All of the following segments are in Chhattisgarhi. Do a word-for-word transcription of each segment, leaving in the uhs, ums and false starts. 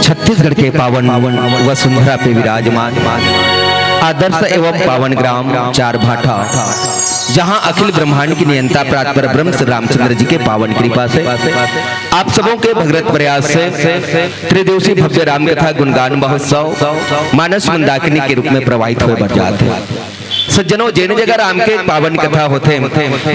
छत्तीसगढ़ के पावन वसुंधरा पे विराजमान आदर्श एवं पावन ग्राम चार भाटा, जहां अखिल ब्रह्मांड के नियंता प्रात पर ब्रह्म श्री रामचंद्र जी के पावन कृपा से आप सबों के भगरत प्रयास से त्रिदिवसीय भव्य राम कथा गुणगान महोत्सव मानस मंदाकिनी के रूप में प्रवाहित होए बर जात हे। सज्जनों, जेन जगह राम के पावन कथा होथे,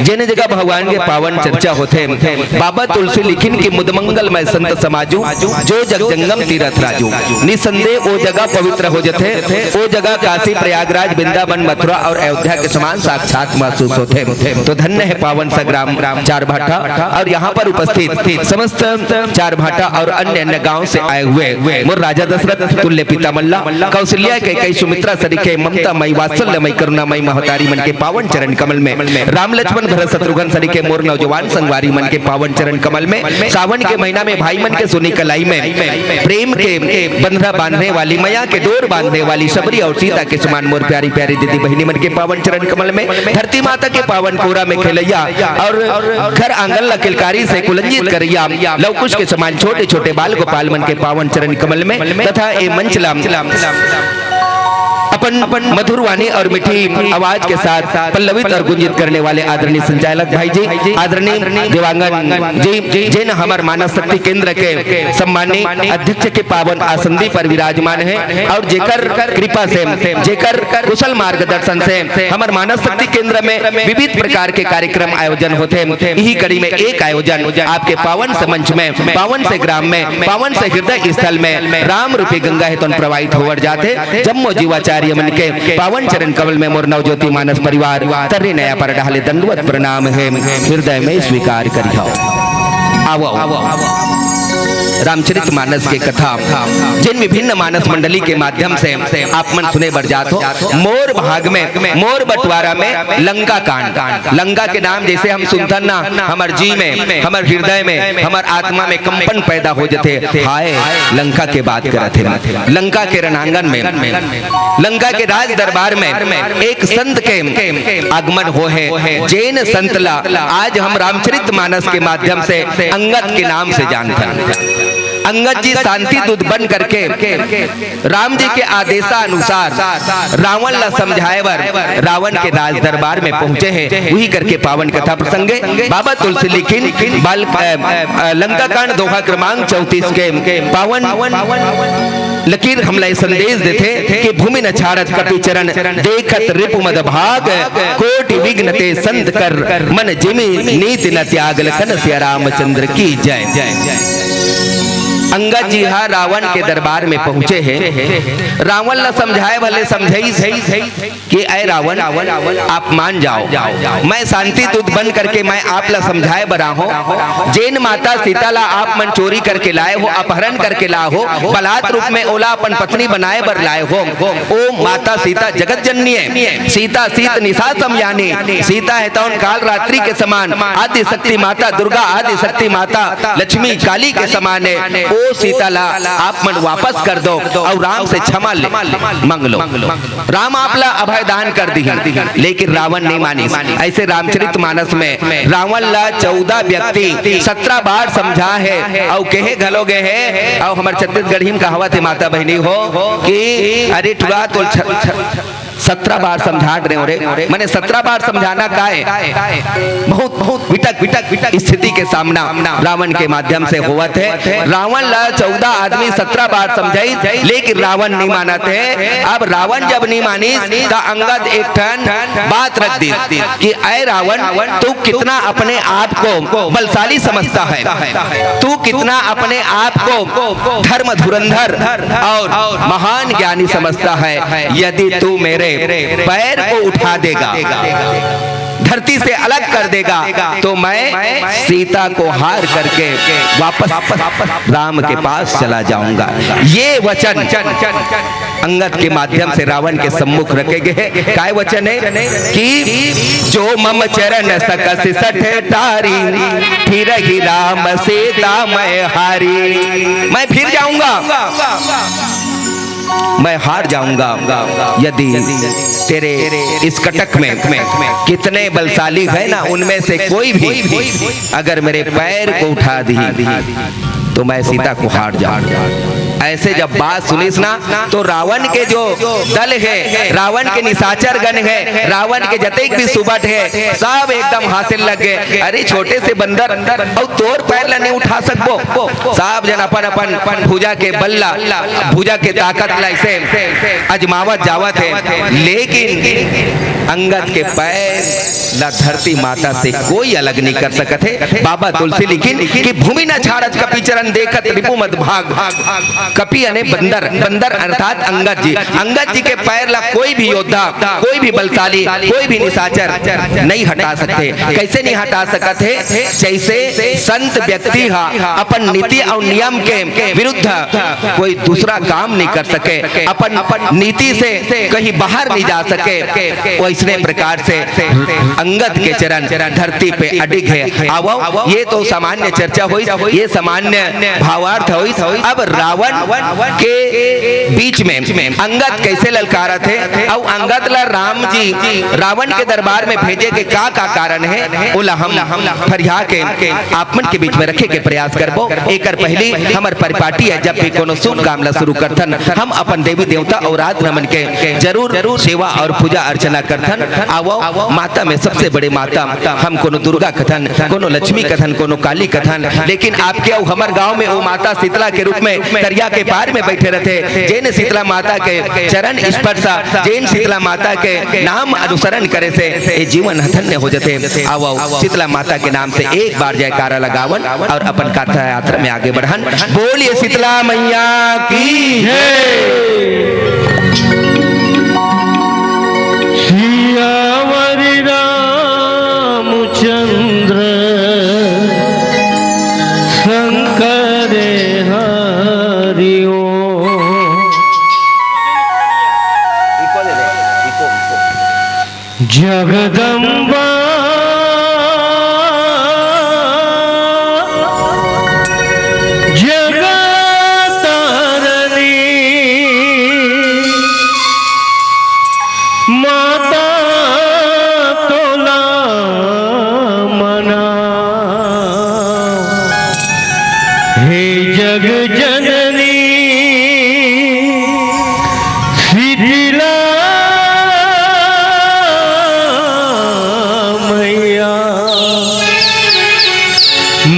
जेन जगह भगवान के पावन चर्चा होथे, बाबा तुलसी लिखिन कि मुद मंगल मय संत समाजू, जो जग जंगम तीरथ राजू। निसंदेह ओ जगह पवित्र हो जथे, ओ जगह काशी, प्रयागराज, वृंदावन, मथुरा और अयोध्या के समान साक्षात महसूस होथे। तो धन्य है पावन सा ग्राम चार भाटा और यहाँ पर उपस्थित समस्त चार भाटा और अन्य अन्य गांव से आए हुए मोर राजा दशरथ तुल्य पिता मन ला, कौशल्या कैकई सुमित्रा सरीखे ममता मई वात्सल्य मई करुणा मई महतारी मन के पावन चरण कमल में, राम लक्ष्मण भरत शत्रुघ्न सरीखे मोर नौजवान संगवारी मन के पावन चरण कमल में, सावन के महीना में भाई मन के सुनी कलाई में प्रेम के बंधना बांधने वाली, मया के डोर बांधने वाली शबरी और सीता के समान मोर प्यारी प्यारी दीदी बहिनी मन के पावन चरण कमल में, धरती माता के पावन कोरा में खेलैया और घर आंगन ला किलकारी से कुलंजित करैया लवकुश के समान छोटे छोटे बाल गोपाल मन के पावन चरण कमल में तथा ए मंच ला अपन मधुर वाणी और मीठी आवाज के साथ पल्लवित और गुंजित करने वाले आदरणीय संचालक भाई जी, आदरणीय देवांगन जी, जेन हमर मानस शक्ति केंद्र के सम्माननीय अध्यक्ष के पावन आसंदी पर विराजमान है और जेकर कृपा से, जेकर कुशल मार्गदर्शन से हमर मानस शक्ति केंद्र में विविध प्रकार के कार्यक्रम आयोजन होथे। इही कड़ी में एक आयोजन आपके पावन से मंच में, पावन से ग्राम में, पावन से हृदय स्थल में राम रूपी गंगा हेतुन प्रवाहित होवर जाथे। जम्मो जीवाचार्य मन के पावन चरण कमल में मोर नवज्योति मानस परिवार तर्री नया पर डहले दंडवत प्रणाम हे, हृदय में स्वीकार करिहौ। आवो। रामचरित मानस के कथा, जेन विभिन्न मानस मंडली के माध्यम से आप मन सुने बर जात हो, मोर भाग में, मोर बंटवारा में लंका कांड। लंका के नाम जैसे हम सुनथन ना, हमर जी में, हमर हृदय में, हमर आत्मा में कंपन पैदा हो जथे। हाय, लंका के बात करत हे, लंका के रणांगन में, लंका के राज दरबार में एक संत के आगमन हो हे, जेन संत ला आज हम रामचरित मानस के माध्यम से अंगद के नाम से जानथन। अंगद जी शांति दूत बन करके राम जी के आदेशानुसार रावण ला समझाए बर रावण के राज दरबार में पहुंचे हैं। उही करके पावन कथा प्रसंगे बाबा तुलसी लिखिन बाल, अ, अ, लंका कांड दोहा क्रमांक चौंतीस के पावन लकीर हमला ये संदेश देथे कि भूमि न छाड़त कपि चरण, देखत रिपु मद भाग, कोटि विघ्न ते संत कर, मन जिमि नीति न त्याग, लखन सिया रामचंद्र की जय। अंगद जी हा रावण के दरबार में पहुंचे हे। रावण ला समझाए वाले समझाइस कि ऐ रावण, आप मान जाओ, मैं शांति दूत बन करके मैं आप ला समझाए बर आहों। जेन माता सीता ला आप मन चोरी करके लाए हो, अपहरण करके लाए हो, बलात् रूप में ओला अपन पत्नी बनाए बर लाए हो, ओ माता सीता जगत जननी है। सीता सीत निशा सम जानी, सीता है तौन काल रात्रि के समान, आदि शक्ति माता दुर्गा, आदि शक्ति माता लक्ष्मी काली के समान है। ओ सीता ला आप मन वापस कर दो और राम से क्षमा ले, मांग लो। राम आप ला अभय दान कर दिही, लेकिन रावण नहीं मानिस। ऐसे रामचरित मानस में रावण ला चौदह व्यक्ति सत्रह बार समझा है, और कहे घलो गए है, और हमर छत्तीसगढ़ी में कहावत है माता बहिनी हो कि अरे टुरा तो छ, छ, सत्रह बार समझा रहे हो रे, मैंने सत्रह बार समझाना का है? बहुत, बहुत विटक, विटक, विटक स्थिति के सामना रावण के माध्यम से होवत है। रावण ला चौदह आदमी सत्रह बार समझाई, लेकिन रावण नहीं मानत है। अब रावण जब नहीं मानिस, त अंगद एक ठन बात रख दी कि ऐ रावण, तू कितना अपने आप को बलशाली समझता है, तू कितना अपने आप को धर्म धुरंधर और महान ज्ञानी समझता है। यदि तू मेरे पैर को उठा देगा, धरती से अलग कर देगा, तो मैं सीता को हार करके वापस राम के पास चला जाऊंगा। ये वचन अंगद के माध्यम से रावण के सम्मुख रखे गए हैं। काय वचन है कि जो मम चरण सकस सठ टारी, फिर ही राम सीता मैं हारी। मैं फिर जाऊंगा, मैं हार जाऊंगा यदि तेरे इस कटक में कितने बलशाली है ना, उनमें से कोई भी अगर मेरे पैर को उठा दी तो मैं सीता को हार जाऊंगा। ऐसे जब बात सुनिस ना, तो रावण के जो दल है, रावण के निशाचर गण है, रावण के जतेक भी सुबट है, सब एकदम हासिल लग गए। अरे छोटे से बंदर, और तोर पैर ला नहीं उठा सकबो। सब जन अपन अपन भुजा के बल ला, भुजा के ताकत ला ऐसे अजमावत जावत है, लेकिन अंगद के पैर ला धरती माता से कोई अलग नहीं कर सकत है। बाबा तुलसी लिखिन कि भूमि न छाड़त कपि चरण, देखत रिपु मद भाग। कपि यानी बंदर, बंदर अर्थात अंगद जी। अंगद जी के पैर ला कोई भी योद्धा, कोई भी बलशाली, कोई भी निशाचर नहीं हटा सकते। कैसे नहीं हटा सकत है? जैसे संत व्यक्ति हा अपन नीति और नियम के विरुद्ध कोई दूसरा काम नहीं कर सके, अपन नीति से कहीं बाहर नहीं जा सके, वैसने प्रकार से अंगद के चरण धरती पे अडिग है। आवो, ये तो सामान्य चर्चा होइस, ये सामान्य भावार्थ होइस। अब रावण के बीच में अंगद कैसे ललकारत है, और अंगद ला राम जी रावण के दरबार में भेजे के का का कारण है, ओला हम फरिया के आप मन के बीच में रखे के प्रयास करबो। एकर पहली हमर परिपाटी है, जब भी कोनो शुभ काम ला शुरू करथन, हम अपन देवी देवता और आराधना मन के जरूर सेवा और पूजा अर्चना करथन। आवो, माता में सबसे बड़े माता हम कोनो दुर्गा कथन, कोनो लक्ष्मी कथन, कोनो काली कथन, लेकिन आपके अउ हमर गांव में वो माता शीतला के रूप में तरिया के पार में बैठे रहते, जेन शीतला माता के चरण स्पर्श, जेन शीतला माता के नाम अनुसरण करे से ये जीवन धन्य हो जथे। आवो, शीतला माता के नाम से एक बार जयकारा लगावन और अपन कथा यात्रा में आगे बढ़न। बोलिए शीतला मैया की। सियावर रामचंद्र शंकर जगदम्बा, जगत तारनी, माता तोला मना। हे जग जननी शीतला मैया,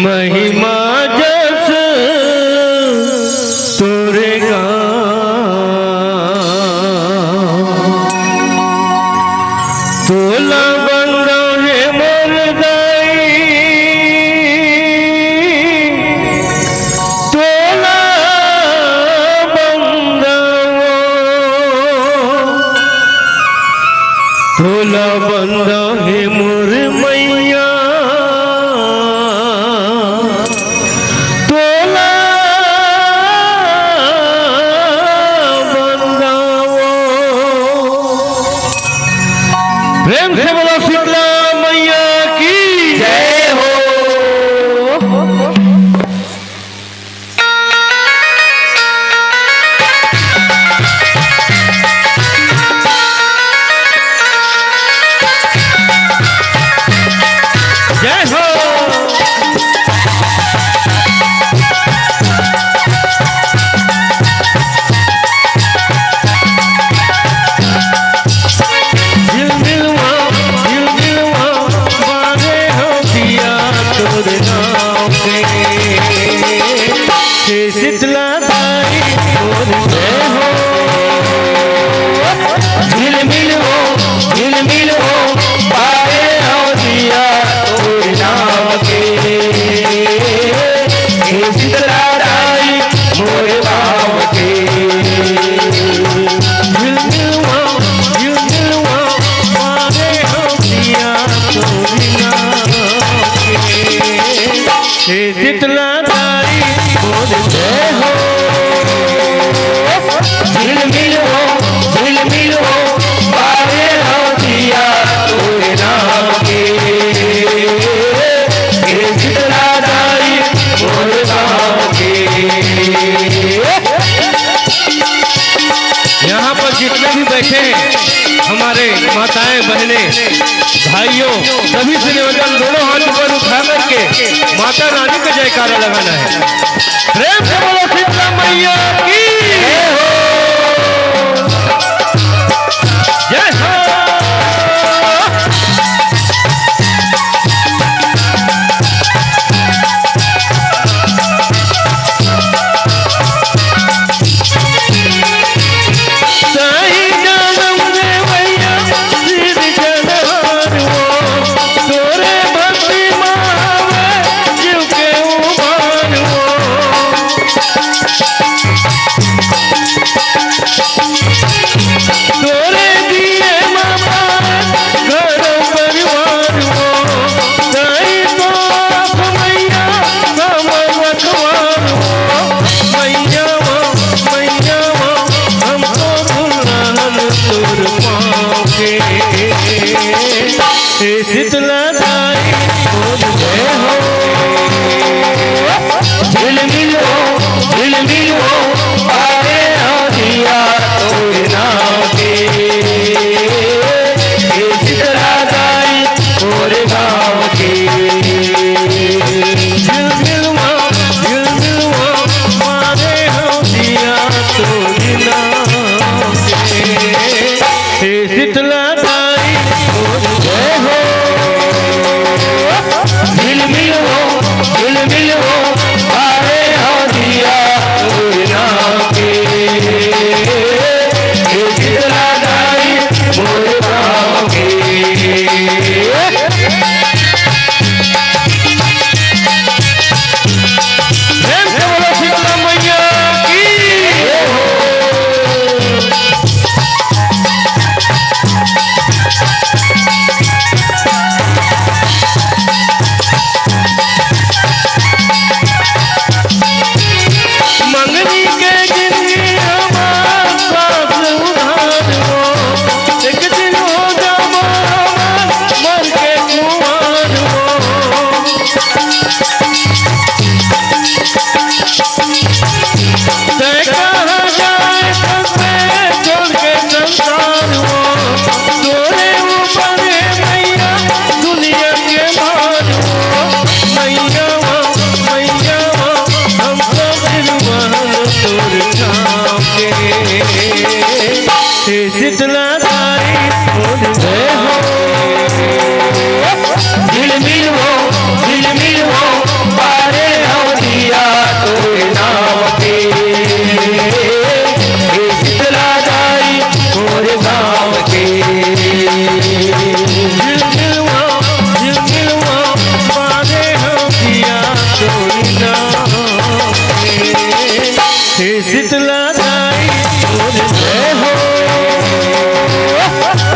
महिमा जस तोरे गाँव। तोला बंदव हे मोर दाई, तोला बंदव, तोला बंदव हे मोर मैया, तोला बंदव। प्रेम से बोलो शीतला मैया की जय हो। जय हो। झिलमिलवा, झिलमिलवा, बारे हो दिया तोरे नाम के। हे शीतला दाई मोर जय हो। झिलमिल हो, झिलमिल हो, बारे हो दिया तोरे नाम के। हे शीतला दाई मोर गाँव के। झिलमिलवा, झिलमिलवा, बारे हो दिया तोरे नाम के। हे शीतला दाई मोर जय हो। झिलमिल हो, झिलमिल हो, बारे हो दिया तोरे नाम के। हे शीतला दाई मोर गाँव के। यहाँ पर जितने भी बैठे हैं, हमारे माताएं, बहनें, भाइयों, सभी से निवेदन, दोनों हाथ ऊपर उठा करके माता रानी का जयकारा लगाना है। प्रेम से बोलो शीतला मैया की जय हो। शीतला दाई तोर जय हो। झिलमिल हो, झिलमिल हो, बारे हंव जिया तोर नाम के। हे शीतला दाई तोर नाम के। झिलमिल हो, झिलमिल हो, बारे हंव जिया तोर नाम के। हे शीतला दाई तोर जय हो।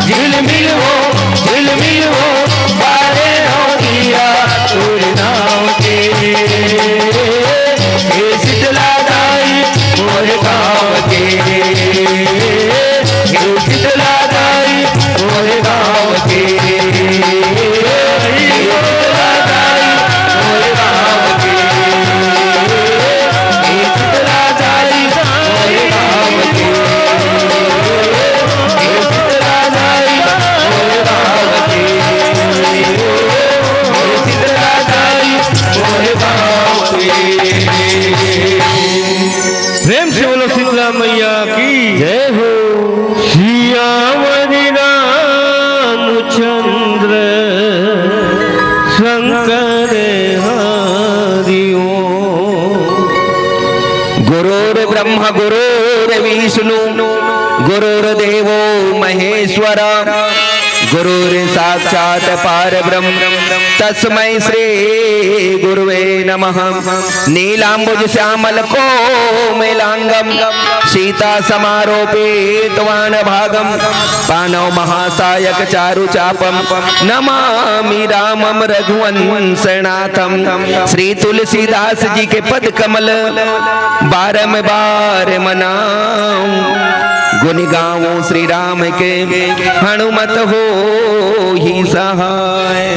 झिलमिल हो, झिलमिल हो, बारे हंव जिया तोर नाम के। हे शीतला दाई मोर गाँव के। हे शीतला दाई मोर गाँव के। हे शीतला दाई मोर गाँव के। हे शीतला दाई मोर गाँव के। हे शीतला दाई मोर गाँव के। हे शीतला दाई मोर गाँव के। प्रेम से बोलो शीतला मैया की जय हो। सियावर रामचंद्र शंकर हरि ओम। गुरुर्ब्रह्मा गुरुर्विष्णु गुरुर्देवो महेश्वर, गुरुर्साक्षात् परब्रह्म तस्मै श्री गुरुवे नमः। नीलांबुज श्यामल कोमलांगम सीता समारोपितवान भागम पाणौ महासायक चारु चापम नमामि रामम रघुवंशनाथम। श्री तुलसीदास जी के पद कमल बारंबार मनाऊं। गुण गाऊं श्री राम के हनुमत होहि सहाय।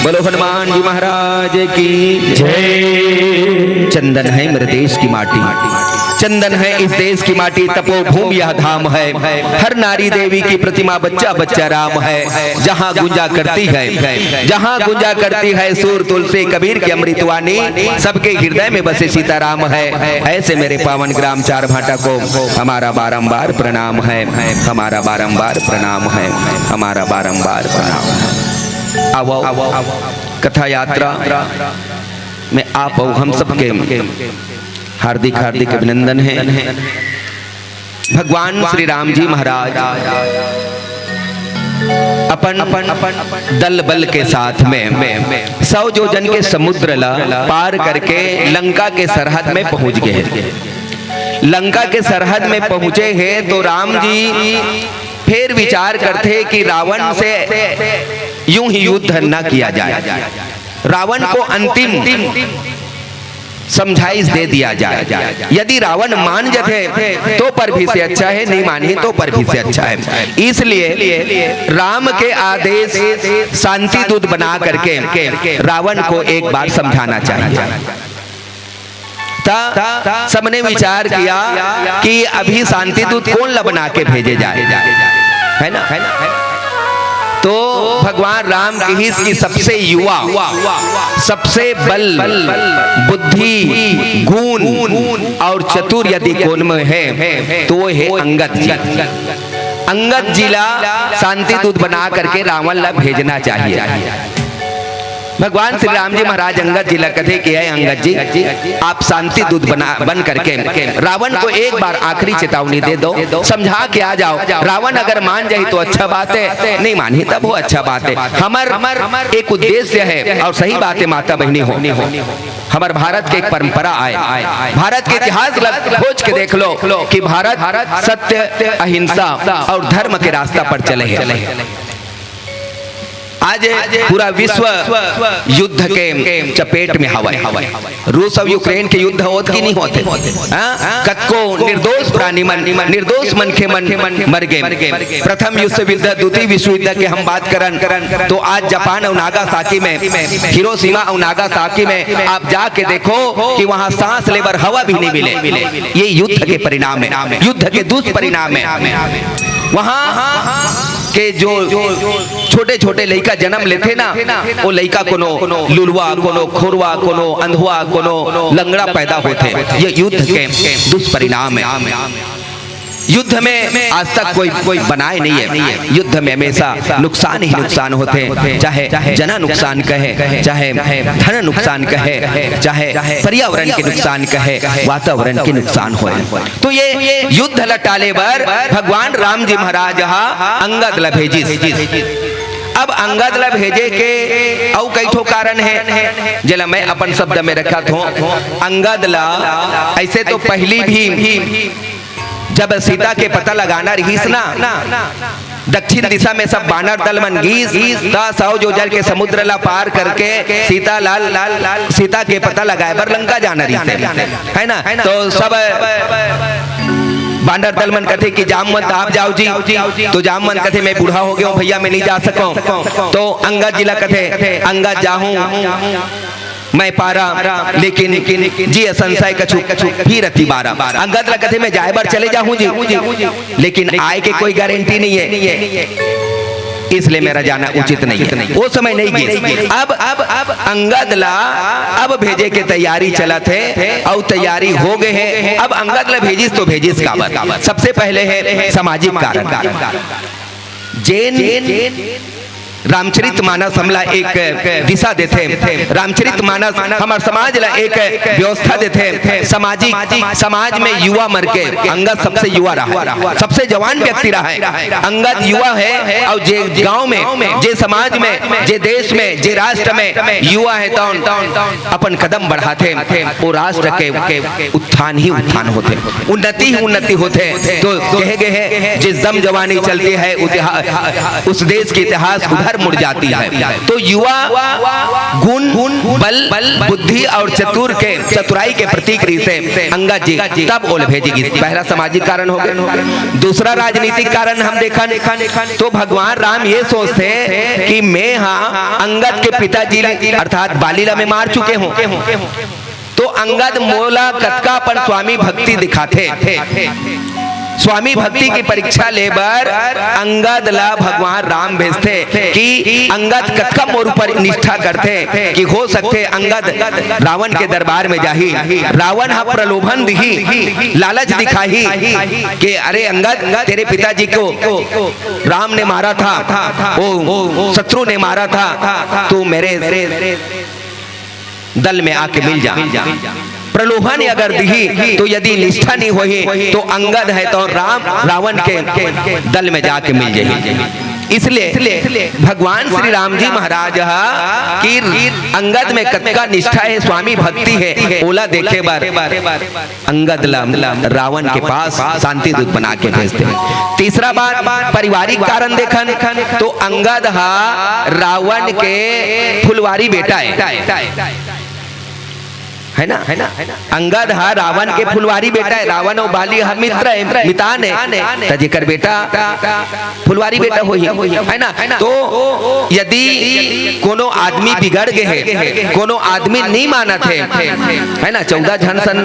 बोलो हनुमान जी महाराज की जय। चंदन है मेरे देश की माटी, चंदन है इस देश की माटी, तपोभूमि यह धाम है। हर नारी देवी की प्रतिमा, बच्चा बच्चा राम है। जहाँ गुंजा करती है, जहाँ गुंजा करती है सुर तुलसी कबीर की अमृतवाणी, सबके हृदय में बसे सीताराम है। ऐसे मेरे पावन ग्राम चार भाटा को हमारा बारंबार प्रणाम है, हमारा बारंबार प्रणाम है, हमारा बारंबार प्रणाम है। आओ, आओ, कथा यात्रा में आप और हम सबके हार्दिक, हार्दिक अभिनंदन है। भगवान श्री राम जी महाराज अपन, अपन दल बल के साथ में सौ जोजन के समुद्र ला पार करके लंका के सरहद में पहुंच गए। लंका के सरहद में पहुंचे हैं तो राम जी फिर विचार करते कि रावण से यूं ही युद्ध न किया जाए, रावण को अंतिम समझाइश दे दिया जाए। यदि रावण मान जथे तो पर भी से अच्छा है, नहीं मानही तो पर भी से अच्छा है। इसलिए राम के आदेश शांति दूत बना करके रावण को एक बार समझाना चाहिए। त सबने विचार किया कि अभी शांति दूत कोन ला बना के भेजे जाए, है ना? तो भगवान राम किहिस कि सबसे युवा, सबसे बल, बुद्धि, गुण और चतुर यदि कोन में है तो वो है अंगद जी। अंगद जी ला शांति दूत बना करके रावण ला भेजना चाहिए। भगवान श्री राम जी महाराज अंगद जी ला कथे कि हे अंगद जी, आप शांति दूत बना, बन करके रावण को एक बार आखिरी चेतावनी दे दो, समझा के आ जाओ। रावण अगर मान जाही तो अच्छा बात है, नहीं मानही तब वो अच्छा बात है। हमर एक उद्देश्य है और सही बात है माता बहिनी हो, हमर भारत के एक परंपरा आए, भारत के इतिहास ला खोज के देख लो कि भारत सत्य, अहिंसा और धर्म के रास्ता पर चले हैं। आज पूरा विश्व युद्ध के चपेट में हवय। रूस अउ यूक्रेन के युद्ध होत कि नहीं होत हे? हाँ? कतको निर्दोष प्राणी मन, निर्दोष मनखे मन मर गए। प्रथम विश्व युद्ध, द्वितीय विश्व युद्ध के हम बात करन, तो आज जापान अउ नागासाकी में, हिरोशिमा अउ नागासाकी में आप जाके देखो कि वहाँ सांस लेबर हवा भी नहीं मिले। ये युद्ध के परिणाम है, युद्ध के दुष्परिणाम है। वहाँ के जो छोटे-छोटे लइका जन्म लेथे ना, वो लइका कोनो लुलवा, कोनो खोरवा, कोनो अंधवा, कोनो लंगड़ा पैदा होथे। ये युद्ध के दुष्परिणाम है। युद्ध में आज तक कोई, कोई बनाए नहीं है। युद्ध में हमेशा नुकसान ही नुकसान होते हैं, चाहे जना नुकसान कहे, चाहे धन नुकसान कहे, चाहे पर्यावरण के नुकसान कहे, वातावरण के नुकसान होए। तो ये युद्ध ल टाले बर भगवान राम जी महाराज हा अंगद ल भेजिस। अब अंगद ल भेजे के अउ कई ठो कारण है, जेला मैं अपन शब्द में रखत हों। अंगद ल ऐसे तो पहली भी जब सीता के पता लगाना रहिस ना, दक्षिण दिशा में सब बानर दल मन गीस, त सौ जोजन के समुद्र ला पार करके सीता लाल, सीता के पता लगाए बर लंका जाना रहिस, है ना? तो सब बानर दल मन कथे कि जामवंत आप जाओ जी, तो जामवंत कथे, "मैं बूढ़ा हो गया हूँ भैया, मैं नहीं जा सकूँ।" तो अंगद जी ला कथे, "अंगद जाहूँ मैं पारा, लेकिन जिय संशय कछु फिरति बारा।" अंगद ल कथे, "मैं जाए बर चले जाहूं जी, लेकिन आए के कोई गारंटी नहीं है, इसलिए मेरा जाना उचित नहीं है।" वो समय नहीं गीस। अब, अब, अब अंगद ला अब भेजे के तैयारी चलत है, अउ तैयारी हो गए है। अब अंगद ला भेजिस तो भेजिस काबर? सबसे पहले है सामाजिक कारण। जेन रामचरित मानस हमला एक दिशा देथे, रामचरित मानस हमर समाज ला एक व्यवस्था देथे। सामाजिक, समाज में युवा मन के, अंगद सबसे युवा रहा, सबसे जवान व्यक्ति रहा है। अंगद युवा है, अउ जे गांव में, जे समाज में, जे देश में, जे राष्ट्र में युवा है, तौन अपन कदम बढ़ाथे, वो राष्ट्र के उत्थान ही उत्थान होथे, उन्नति ही उन्नति होथे। तो कहे गए हैं, "जिस दम जवानी चलती है, इतिहा-, उस देश के इतिहास उधर मुड़ जाती है।" तो युवा गुण, बल, बुद्धि और चतुर के, चतुराई के प्रतीक रहिसे अंगद जी, तब ओला भेजे गीस। पहला सामाजिक कारण हो गए। दूसरा राजनीतिक कारण हम देखन तो भगवान राम ये सोचते कि मैं हा अंगद के पिताजी अर्थात बाली ला मैं मार चुके हूँ, तो अंगद मोला कतका अपन स्वामी भक्ति दिखाथे। स्वामी भक्ति की परीक्षा ले बर अंगद ला भगवान राम भेजथे कि अंगद कतका मोर ऊपर निष्ठा करथे कि हो सकथे अंगद रावण के दरबार में जाही, रावण हा प्रलोभन दिही, लालच दिखाही कि अरे अंगद, तेरे पिताजी को राम ने मारा था, वो शत्रु ने मारा था, तू मेरे दल में आके मिल जा। प्रलोभन अगर दिही तो यदि निष्ठा नहीं होही तो अंगद है तो राम रावण के दल में जाके मिल जाही। इसलिए भगवान श्री राम जी महाराज हा कि अंगद में कतका निष्ठा है, स्वामी भक्ति है, ओला देखे बर अंगद ला रावण के पास शांति दूत बना के भेजते हैं। तीसरा बात, पारिवारिक कारण देखन तो अंगद हा रावण के फुलवारी बेटा है, है ना? अंगद हा रावण के फुलवारी बेटा है, रावण और बाली हा मित्र है, मितान है, त जेकर बेटा फुलवारी बेटा होही, है ना? तो यदि कोनो आदमी बिगड़ गए है, कोनो आदमी नहीं मानत है, है ना, चौदह झन सन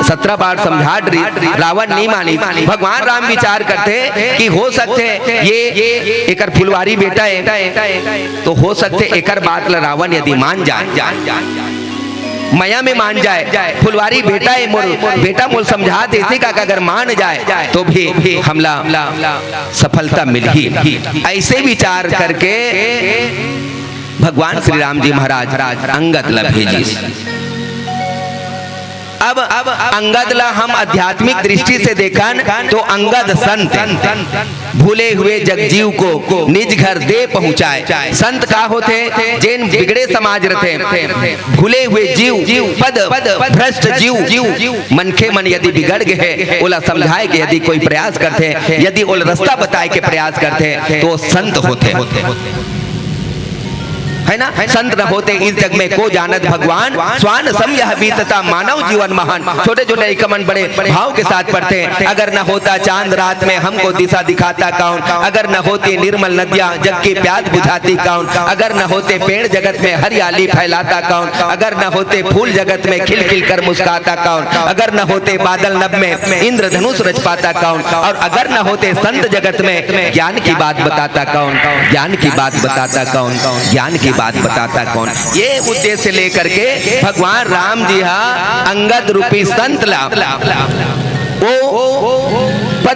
सत्रह बार समझात रही, रावण नहीं मानी। भगवान राम विचार करते कि हो सकते ये एकर फुलवारी बेटा है, तो हो सकते एकर बात ला रावण यदि मान जाए, मया में मान जाए, फुलवारी बेटा है मोर, बेटा मोर समझा देथे का, अगर मान जाए तो भी हमला सफलता मिलही। ऐसे विचार करके भगवान श्री राम जी महाराज अंगद ला भेजिस। अब, अब अंगद ला हम आध्यात्मिक दृष्टि से देखन तो अंगद संत, भूले हुए जगजीव को निज घर दे पहुंचाए। संत का होथे? जेन बिगड़े समाज रथे, भूले हुए जीव, पद भ्रष्ट जीव, मनखे मन यदि बिगड़ गए हे, ओला समझाए के यदि कोई प्रयास करथे, यदि ओला रास्ता बताए के प्रयास करथे, तो संत होथे। है ना? संत न होते इस जग में को जानत भगवान, स्वान सम यह बीतता मानव जीवन महान। छोटे छोटे लइका मन बड़े भाव के साथ पढ़ते हैं, अगर न होता चांद रात में हमको दिशा दिखाता कौन, अगर न होती निर्मल नदियां जग की प्यास बुझाती कौन, अगर न होते पेड़ जगत में हरियाली फैलाता कौन, अगर न होते फूल जगत में खिल खिल कर मुस्काता कौन, अगर न होते बादल नभ में इंद्रधनुष रच पाता कौन, और अगर न होते संत जगत में ज्ञान की बात बताता कौन, ज्ञान की बात बताता कौन, ज्ञान की बात बताता कौन। ये उद्देश्य लेकर के भगवान राम जी हा अंगद रूपी संत ला वो पद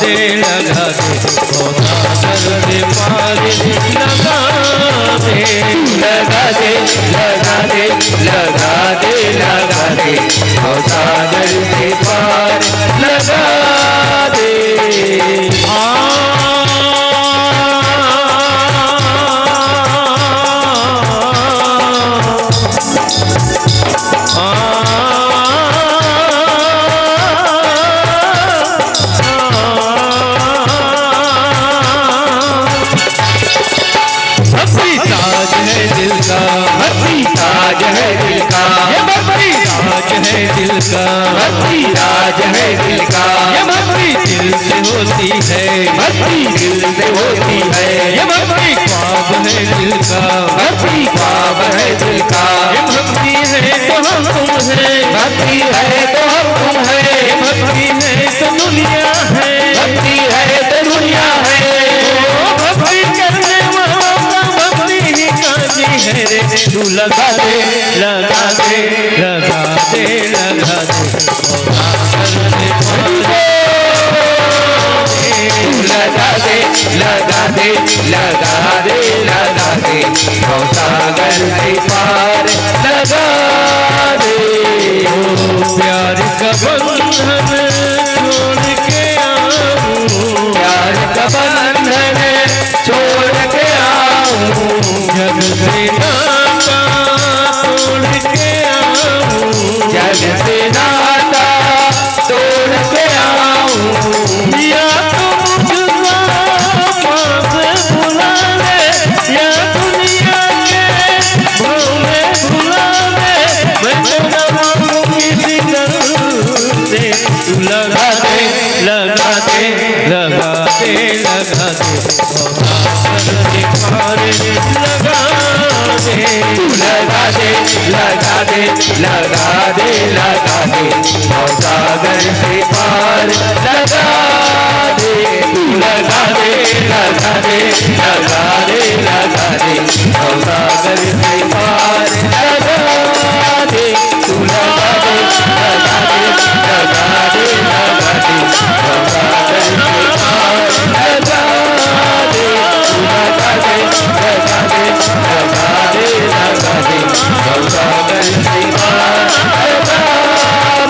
दे, लगा दे, भवसागर से पार लगा दे। लगा दे, लगा दे, लगा दे, लगा दे, भवसागर से पार लगा दे। आ, आ, भक्ति ताज है दिल का, भक्ति ताज है दिल का, ये भक्ति ताज है दिल का, भक्ति ताज है दिल का, ये भक्ति दिल से होती है, भक्ति दिल से होती है, ये भक्ति ख्वाब है दिल का, भक्ति ख्वाब है दिल का, ये भक्ति है तो हम तुम है, भक्ति है तो हम तुम है, ये भक्ति है तो दुनिया है, भक्ति है तो दुनिया है। ओ भक्ति करने वालों का भक्ति ही काजी है रे। तू लगा दे, लगा दे, लगा दे, लगा दे। तू लगा दे, लगा दे, लगा दे, लगा दे, भवसागर से पार लगा दे। प्यार का बंधन छोड़ के आऊं, प्यार का बंधन छोड़ के आऊं, जग से नाता तोड़ के आऊं, जग से नाता तोड़ के आऊं। या तो मुझको पास बुला ले, या दुनिया के भंवर भुला ले, मैं तो ना मांगू किसी दर से। तू लगा दे, लगा दे, लगा दे, लगा दे, भवसागर से पार लगा दे। तू लगा दे, लगा दे, लगा दे, लगा दे, भवसागर से पार लगा दे। तू लगा दे, लगा दे, लगा दे, लगा दे, भवसागर से पार लगा दे। तू लगा दे, लगा दे, लगा दे, लगा दे, भवसागर से पार लगा दे। तू लगा दे, लगा दे, लगा दे, लगा दे, भवसागर से पार लगा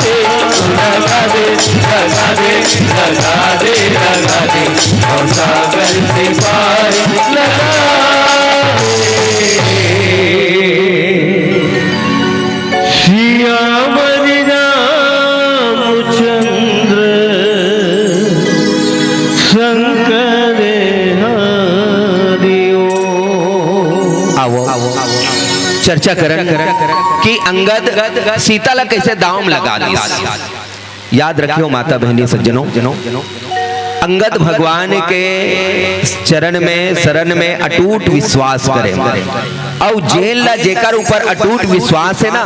दे। तू लगा दे, लगा दे, लगा दे, लगा दे, भवसागर से पार लगा दे। सियावर रामचंद्र संकर हरि ओम। आवो, चर्चा करन कि अंगद सीता ला कैसे दांव म लगा दिस। याद रखियो माता बहिनी सज्जनों, अंगद भगवान के चरण में, शरण में अटूट विश्वास करे। अउ जेन ला जेकर ऊपर अटूट विश्वास हे ना,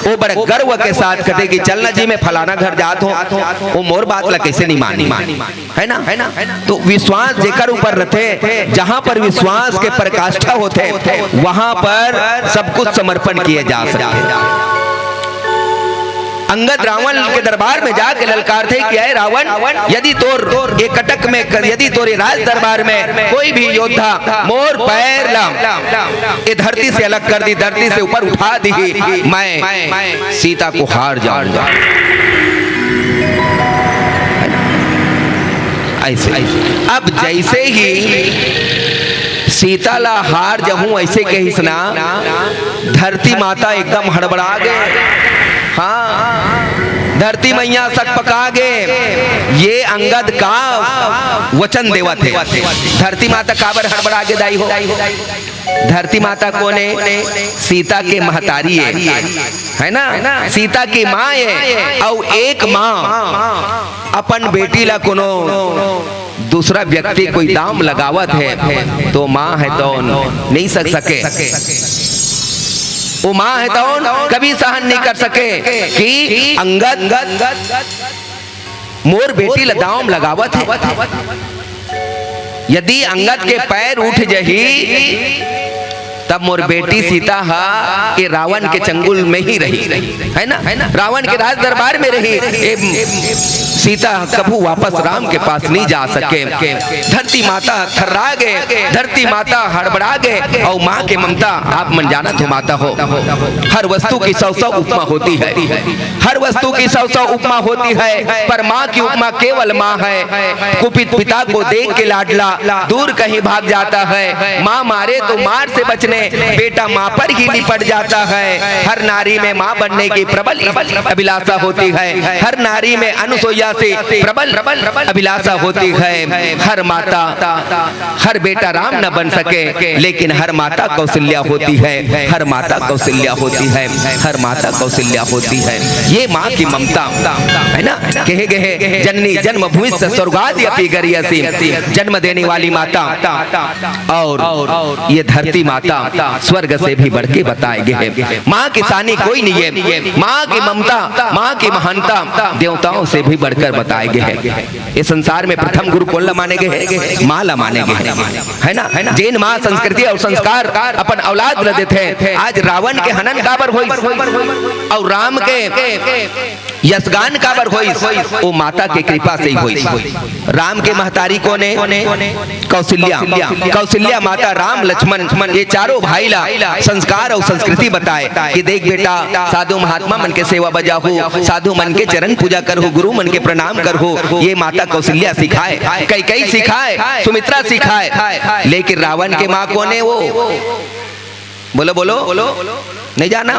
वो बड़ गर्व के साथ कथे कि चल ना जी, मैं फलाना घर जात हों, वो मोर बात ला कैसे नहीं मानी, है ना? तो विश्वास जेकर ऊपर रथे, जहां पर विश्वास के पराकाष्ठा होथे, वहां पर सब कुछ समर्पण किए जा सकथे। अंगद रावण के दरबार में जाके ललकारथे कि, "अय रावण, यदि तोर ये कटक में, यदि तोरे राज दरबार में कोई भी योद्धा मोर पैर ला ये धरती से अलग कर दी, धरती से ऊपर उठा दी, मैं सीता को हार जाऊंगा।" ऐसे। अब जैसे ही सीता ला हार जहूं ऐसे कहिस ना, धरती माता एकदम हड़बड़ा गे। हाँ, धरती मैया सकपका गे। ये अंगद का वचन देवत हे। धरती माता काबर हड़बड़ा गे दाई हो? धरती माता कोन हे? सीता के महतारी हे, है ना? सीता के माँ हे। अउ एक माँ अपन बेटी ला कोनो दूसरा व्यक्ति कोई दांव लगावत हे, तो माँ हे तौन नहीं सह सके। वो माँ हे तौन कभी सहन नहीं कर सके कि अंगद मोर बेटी ला दांव म लगावत हे। यदि अंगद के पैर उठ जही, तब मोर बेटी सीता हा ये रावण के चंगुल में ही रही, है ना? रावण के राज दरबार में रही। ए सीता कभू वापस राम के पास नहीं जा सके। धरती माता थर्रा गे, धरती माता हड़बड़ा गे। और माँ के ममता आप मन जानत हो माता हो, हर वस्तु की सौ सौ उपमा होती है। हर वस्तु की सौ सौ उपमा होती है, पर माँ की उपमा केवल माँ है। कुपित पिता को देख के लाडला दूर कहीं भाग जाता है। माँ मारे तो मार से बचने बेटा माँ पर ही निपट जाता है। हर नारी में माँ बनने की प्रबल अभिलाषा होती है। हर नारी में अनुसुईया से प्रबल अभिलाषा होती है। हर माता, हर बेटा राम न बन सके, लेकिन हर माता कौशल्या होती है। हर माता कौशल्या होती है। हर माता कौशल्या होती है। ये माँ की ममता है ना। कहे गए, जननी जन्मभूमिश्च स्वर्गादपि गरीयसी, जन्म देने वाली माता। और ये धरती माता स्वर्ग से भी बढ़ के बताए गए हैं। माँ की सानी कोई नहीं है। माँ की ममता, माँ की महानता देवताओं से भी बढ़कर बताए गए हैं। ये संसार में प्रथम गुरु कोन ला माने गए हैं? माँ ला माने गए हैं, है ना? जेन माँ संस्कृति और संस्कार अपन औलाद ला देथे। आज रावण के हनन काबर होइस और राम के यशगान काबर होइस? वो माता के कृपा से ही होइस। राम के महतारी कोन हे? कौशल्या। कौशल्या माता राम लक्ष्मण ये चारों भाई ला संस्कार और संस्कृति बताए कि देख बेटा, साधु महात्मा मन के सेवा बजाहू, साधु मन के चरण पूजा करहू, गुरु मन के प्रणाम करहू। ये माता कौशल्या सिखाए, कैकेयी सिखाए, सुमित्रा सिखाए। लेकिन रावण के माँ कोन हे वो? बोलो, बोलो। नहीं जाना?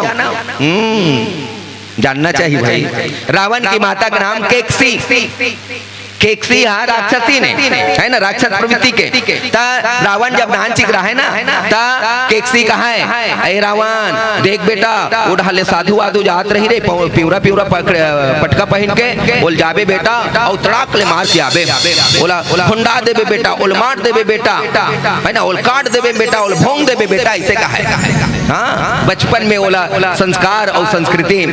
हम्म, जानना चाहिए भाई। रावण की माता का नाम केकसी। केकसी हा राक्षसी ने, है ना, राक्षस प्रवृत्ति के। त रावण जब नानचिक रहे ना, त केकसी कहा है, "ए रावण, देख बेटा, वो ढाले साधु वाधु जात रही रे, पौ-, पिवरा पिवरा पकड़-, पटका पहन के, बोल जाबे बेटा, और तड़ाक ले मार के आबे।" बोला, "हुंडा देबे बेटा, ओल मार देबे बेटा, है ना, ओल काट देबे बेटा, ओल भोंग देबे बेटा," ऐसे कहा है। हाँ, बचपन में ओला संस्कार और संस्कृति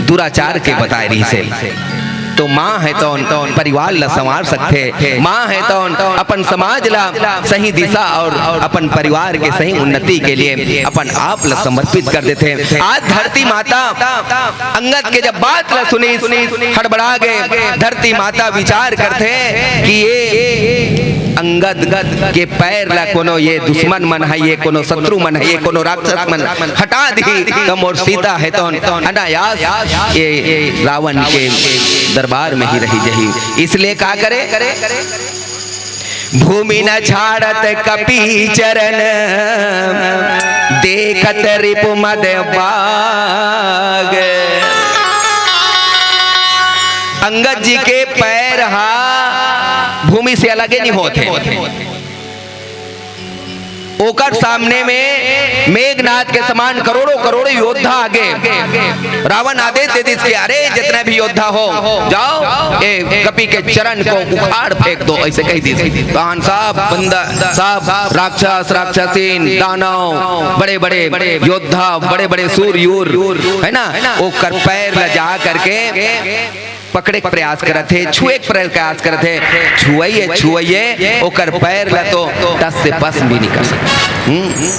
दुराचार के बताए रहिसे। तो माँ हे तौन परिवार ला संवार सकथे, माँ हे तौन अपन समाज ला सही दिशा और अपन परिवार के सही उन्नति के लिए अपन आप ला समर्पित कर देथे। आज धरती माता अंगद के जब बात ला सुनिस, हड़बड़ा गे। धरती माता विचार करथे कि ये अंगद के पैर ला कोनो ये दुश्मन मन हे, ये कोनो शत्रु मन हे, ये कोनो राक्षस मन हटा दिही, त मोर सीता हे तौन अनायास ये रावण के दरबार में ही रही जही। इसलिए का करे? भूमि न छाड़त कपि चरण, देखत रिपु मद बाग। अंगद जी के पैर हा भूमि से अलगे नहीं होत हे। ओकर सामने में मेघनाद के समान करोड़ों करोड़ों योद्धा आगे। रावण आदेश दे दिस कि अरे जितने भी योद्धा हो, जाओ ए कपि के चरण को उखाड़ फेंक दो, ऐसे कह दिस। तहन सब बंदा, सब राक्षस, राक्षसीन, दानव, बड़े बड़े योद्धा, बड़े बड़े सूरयूर, है ना, ओकर पैर ला जा करके पकड़े के प्रयास करत हे, छुए के प्रयास करत हे। छुवइए, छुवइए, ओकर पैर ला तो टस से पस भी नहीं कर सकत। हम्म।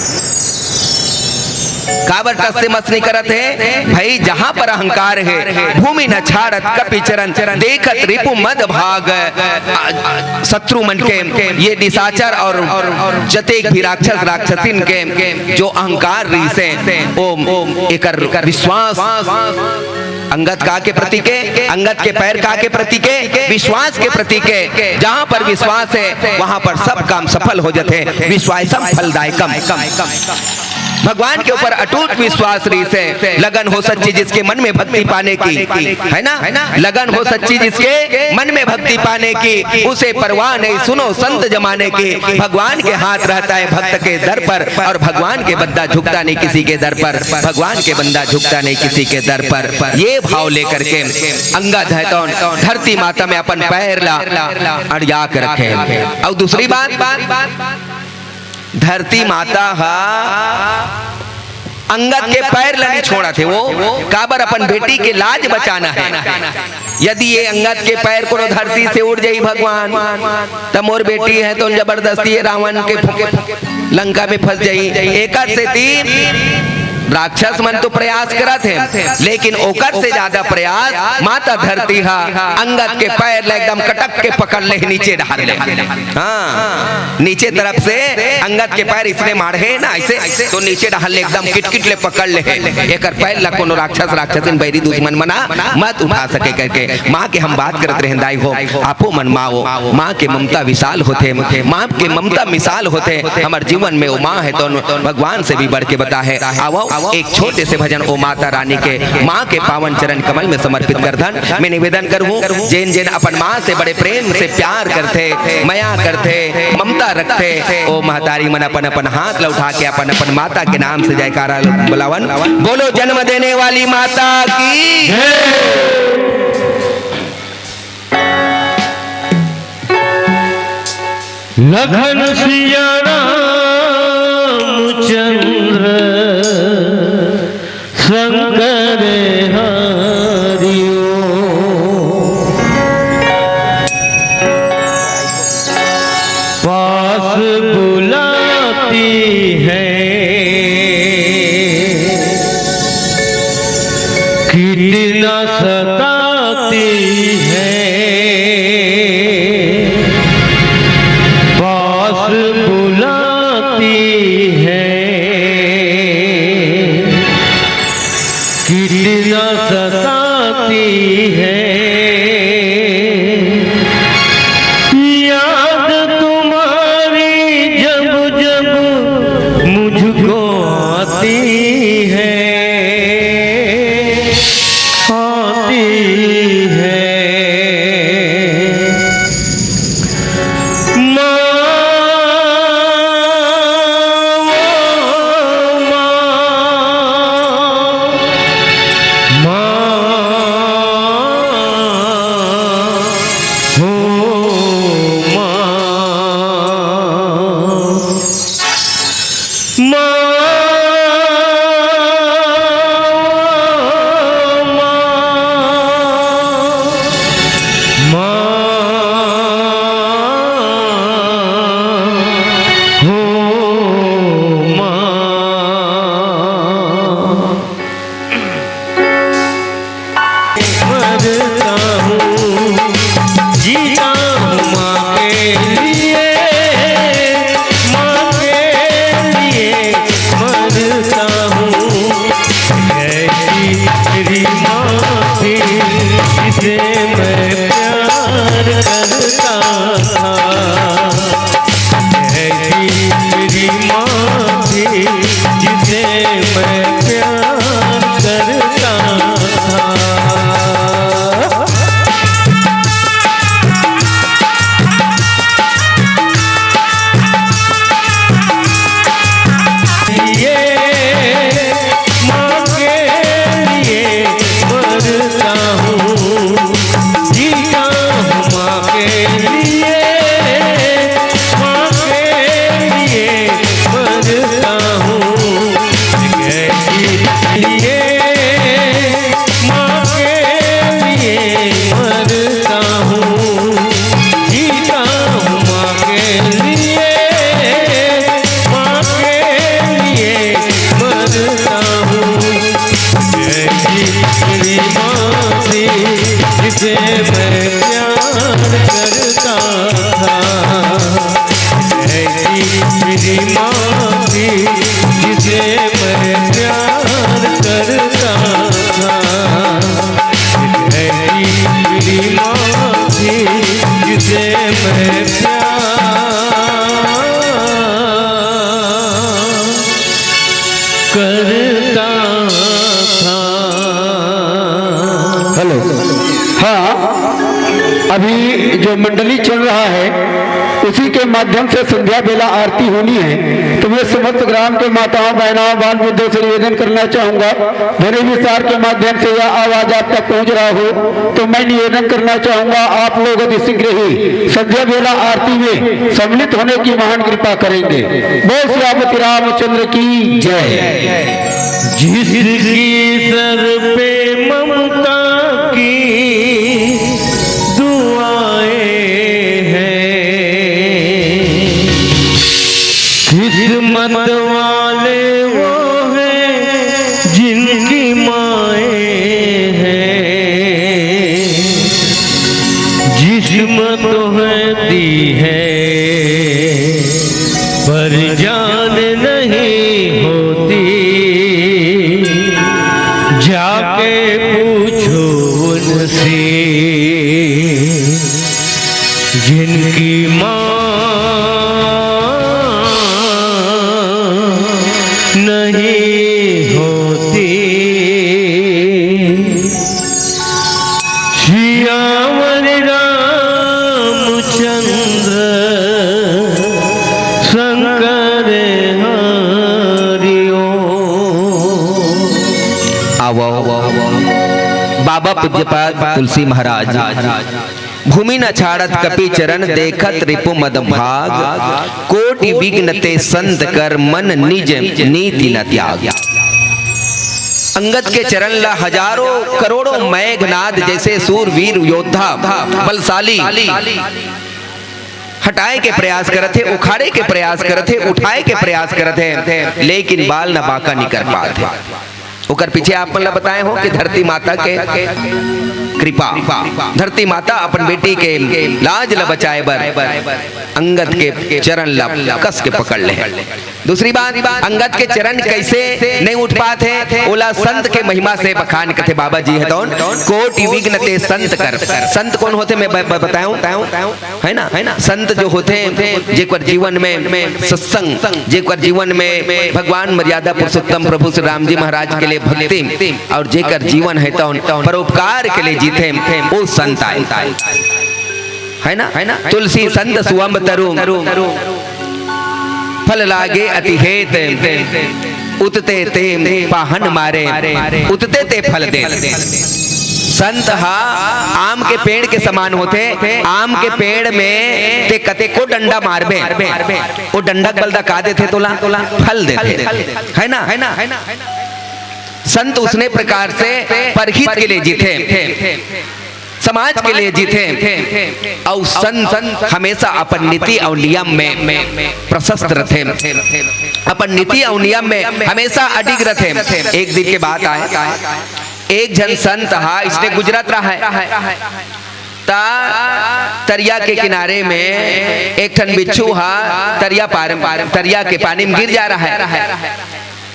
काबर टस से मस नहीं करत हे? भाई, जहां पर अहंकार हे, भूमि न छाड़त कपि चरण, देखत रिपु मद बाग। आ, शत्रु मन के ये निशाचर और जतेक भी राक्षस राक्षसिन के जो अहंकार रहिसे, ओ एकर विश्वास अंगद का के प्रतीक हे, अंगद के पैर का के प्रतीक हे, विश्वास के प्रतीक हे। जहां पर विश्वास हे, वहां पर सब काम सफल हो जाथे। विश्वासम फलदायकम। भगवान के ऊपर अटूट विश्वास रहिसे, लगन हो सच्ची जिसके मन में भक्ति पाने की, है ना? लगन हो सच्ची जिसके मन में भक्ति पाने की, उसे परवाह नहीं सुनो संत जमाने की। भगवान के हाथ रहता है भक्त के दर पर, और भगवान के बंदा झुकता नहीं किसी के दर पर, भगवान के बंदा झुकता नहीं किसी के दर पर। ये भाव लेकर के अंगद हे तौन धरती माता में अपन पैर ला अड़िया के रखे। और दूसरी बात, धरती माता हा अंगद के पैर ल नहीं छोड़त हे वो, काबर अपन बेटी के लाज बचाना है। यदि ये अंगद के पैर कोनो धरती से उठ जाई भगवान, त मोर बेटी है तो जबरदस्ती ये रावण के फु-, लंका में फंस जाई। एकर सेती राक्षस मन तो प्रयास करत हे, लेकिन ओकर से ज्यादा प्रयास माता धरती हा अंगद के पैर ल एकदम कटक के पकड़ ले, नीचे डार ले। हाँ, नीचे तरफ से अंगद के पैर इसने मारे हे ना, ऐसे तो नीचे डार ले, एकदम किटकिट ले पकड़ ले हे। एकर पैर ला कोनो राक्षस, राक्षसिन, बैरी, दुश्मन मना मत उठा सके करके माँ के हम बात करत रहेन। दाई हो, आपो मन माँ हो, माँ के ममता विशाल होथे, माँ के ममता विशाल होथे। हमर जीवन में वो माँ है तो भगवान से भी बढ़ के बता है। आवो, एक छोटे से भजन ओ माता रानी के, माँ के पावन चरण कमल में समर्पित कर धन। मैं निवेदन करूँ, जेन जेन अपन माँ से बड़े प्रेम से प्यार करथे, मया करथे, ममता रखथे, ओ महतारी मन अपन अपन हाथ ला उठा के अपन अपन माता के नाम से जयकारा बुलावन। बोलो जन्म देने वाली माता की। लखन सिया रामचंद्र शंकर हरि ओम। पास बुलाती है, कितना सताती है, पास बुलाती है, कितना सताती है। याद तुम्हारी जब जब मुझको आती है, आती है। माँ, ओ माँ, माँ, ओ माँ। माँ, माँ, माँ, हो माँ। मरता हूँ, जीता हूँ माँ के लिए, माँ के लिए मरता हूँ। ऐसी मेरी माँ थी, जिसे मैं प्यार करता था। ऐसी मेरी माँ थी, जिसे मैं प्यार करता था। ये माँ के लिए मरता हूँ, जीता हूँ माँ के लिए, माँ के लिए मरता हूँ। ये माँ के लिए मरता हूँ, जीता हूँ माँ के लिए, माँ के लिए मरता हूँ। ऐसी मेरी माँ थी, जिसे मैं प्यार करता था। ऐसी मेरी माँ थी, जिसे मैं प्यार करता था। ऐसी मेरी माँ थी, जिसे मैं प्यार करता था। हेलो। हाँ, अभी जो मंडली चल रहा है, उसी के माध्यम से संध्या बेला आरती होनी है। तो मैं समस्त ग्राम के माताओं, बहनाओं, बाल वृद्धों से निवेदन करना चाहूँगा, ध्वनि विस्तार के माध्यम से यह आवाज आप तक पहुँच रहा हो, तो मैं निवेदन करना चाहूँगा, आप लोग अति शीघ्र ही संध्या बेला आरती में सम्मिलित होने की महान कृपा करेंगे। बोल सियापति रामचंद्र की जय। जिसकी सर पे ममता की दुआएं हैं, किस्मत वाले वो हैं जिनकी माएं हैं। जिस्म तो है दी है, पर जान नहीं होती। जाके पूछो उनसे, जिनकी माँ नहीं होती। सियावर रामचंद्र शंकर हरि ओम। आवो, बाबा पूज्यपाद तुलसी महाराज। भूमि न छाड़त कपि चरण, देखत रिपु मद भाग। कोटि विघ्न ते संत कर, मन निज नीति न त्याग। अंगद के चरण ला हजारों करोड़ों मेघनाद जैसे सूरवीर योद्धा, बलशाली, हटाए के प्रयास करत हे, उखाड़े के प्रयास करत हे, उठाए के प्रयास करत हे, लेकिन बाल न बांका निकर पात हे। ओकर पीछे आप मन ला बताए हो कि धरती माता के कृपा, धरती माता अपन बेटी के लाज ला बचाए बर अंगद के चरण ला कस के पकड़ ले। दूसरी बात, अंगद के चरण कैसे नहीं उठ पात हे, ओला संत के महिमा से बखान कथे बाबा जी हे तौन, कोटि विघ्न ते संत कर। संत कौन होथे, मैं ब-, ब-, बताऊं? है ना, है ना? संत जो होथे, जेकर जीवन में सत्संग, जेकर जीवन में भगवान मर्यादा पुरुषोत्तम प्रभु श्री राम जी महाराज के लिए भक्ति और जेकर जीवन हे तौन परोपकार के लिए जीथे, वो संत आय। है ना, है ना? तुलसी संत सुअंब तरु, फल लागे अति हेत, उतते ते पाहन मारे, उतते ते फल दे। संत हा आम के पेड़ के समान होथे। आम के पेड़ में ते कतेको डंडा मारबे, वो डंडा के बलदा का देथे तोला? फल देथे, है ना? संत उसने प्रकार से परहित के लिए जीथे, समाज के लिए जीथे, अउ संत हमेशा अपन नीति अउ नियम में प्रशस्त रथे, अपन नीति अउ नियम में हमेशा अडिग रथे। एक दिन के बात आय, एक झन संत हा इसने गुजरत रहय, त तरिया के किनारे में एक ठन बिच्छू हा तरिया पार, तरिया के पानी में गिर जा रहय।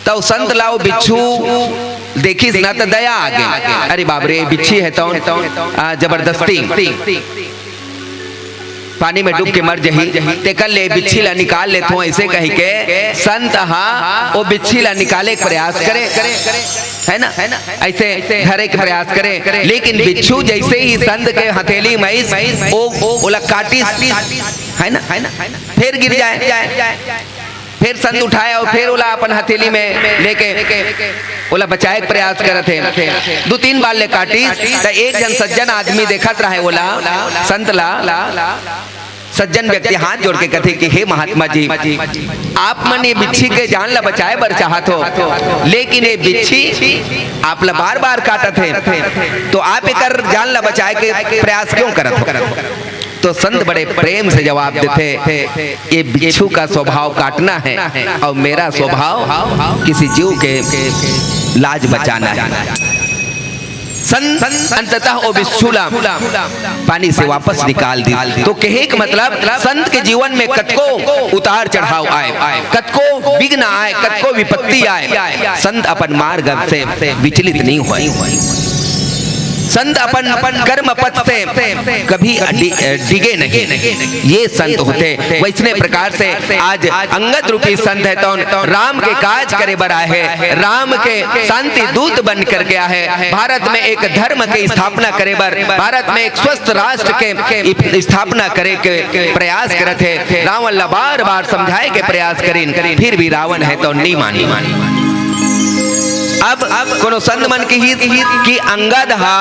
त ओ संत ला ओ बिच्छू देखिस न, त दया आ गे। अरे बाप रे, बिच्छी हे तौन, आ, जबरदस्ती पानी में डूब के मर जही, तेकर ले बिच्छी ला निकाल लेथों, ऐसे कहि के संत हा ओ बिच्छी ला निकाले के प्रयास करे, है ना, ऐसे धरे के प्रयास करे, लेकिन बिच्छू जैसे ही संत के हथेली में आइस, ओ, ओला काटिस, है ना, फिर गिर जाए। फिर संत उठाय अउ फिर ओला अपन हथेली में लेके ओला बचाए के प्रयास करत हे। दू तीन बार ले काटिस, त एक झन सज्जन आदमी देखत रहय ओला, संत ला। सज्जन व्यक्ति हाथ जोड़ के कथे कि हे महात्मा जी, आप मन ये बिच्छी के जान ला बचाए बर चाहत हो, लेकिन ये बिच्छी आप ला बार-बार काटत हे, तो आप एकर जान ला बचाए के प्रयास क्यों करत हो? तो संत बड़े प्रेम से जवाब देथे, ये बिच्छू का स्वभाव काटना है और मेरा स्वभाव किसी जीव के लाज बचाना है। संत अंततः ओ बिच्छू ला पानी से वापस निकाल दी। तो कहे के मतलब, संत के जीवन में कतको उतार चढ़ाव आय, कतको विघ्न आय, कतको विपत्ति आय, संत अपन मार्ग से विचलित नहीं होय। संत अपन, अपन कर्म पथ से कभी डि-, डिगे नहीं, ये संत होथे। वैसने प्रकार से आज अंगद रूपी संत हे तौन राम के काज करे बर आए हे, राम के शांति दूत बन करके आए हे, भारत में एक धर्म के स्थापना करे बर, भारत में एक स्वस्थ राष्ट्र के स्थापना करे के प्रयास करत हे। रावण ला बार बार समझाए के प्रयास करिन, फिर भी रावण हे तौन नी मानी। अब, अब कोनो संत मन कहिस कि अंगद हा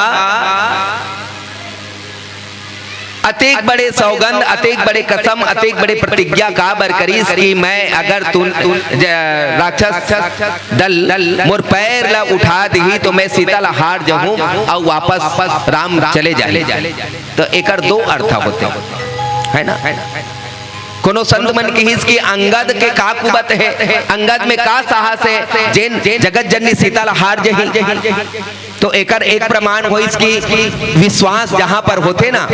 अतेक बड़े सौगंध, अतेक बड़े कसम, अतेक बड़े प्रतिज्ञा काबर करिस कि मैं अगर तू, तू ज-, राक्षस दल मोर पैर ला उठा दिही तो मैं सीता ला हार जहूं अउ वापस राम चले जाही। तो एकर दो अर्थ होथे, है ना? कोनो संत मन किहिस कि अंगद के का कुबत हे, अंगद में का साहस हे, जेन जगत जननी सीता ला हार जही। तो एकर एक प्रमाण होइस कि विश्वास जहां पर होथे ना,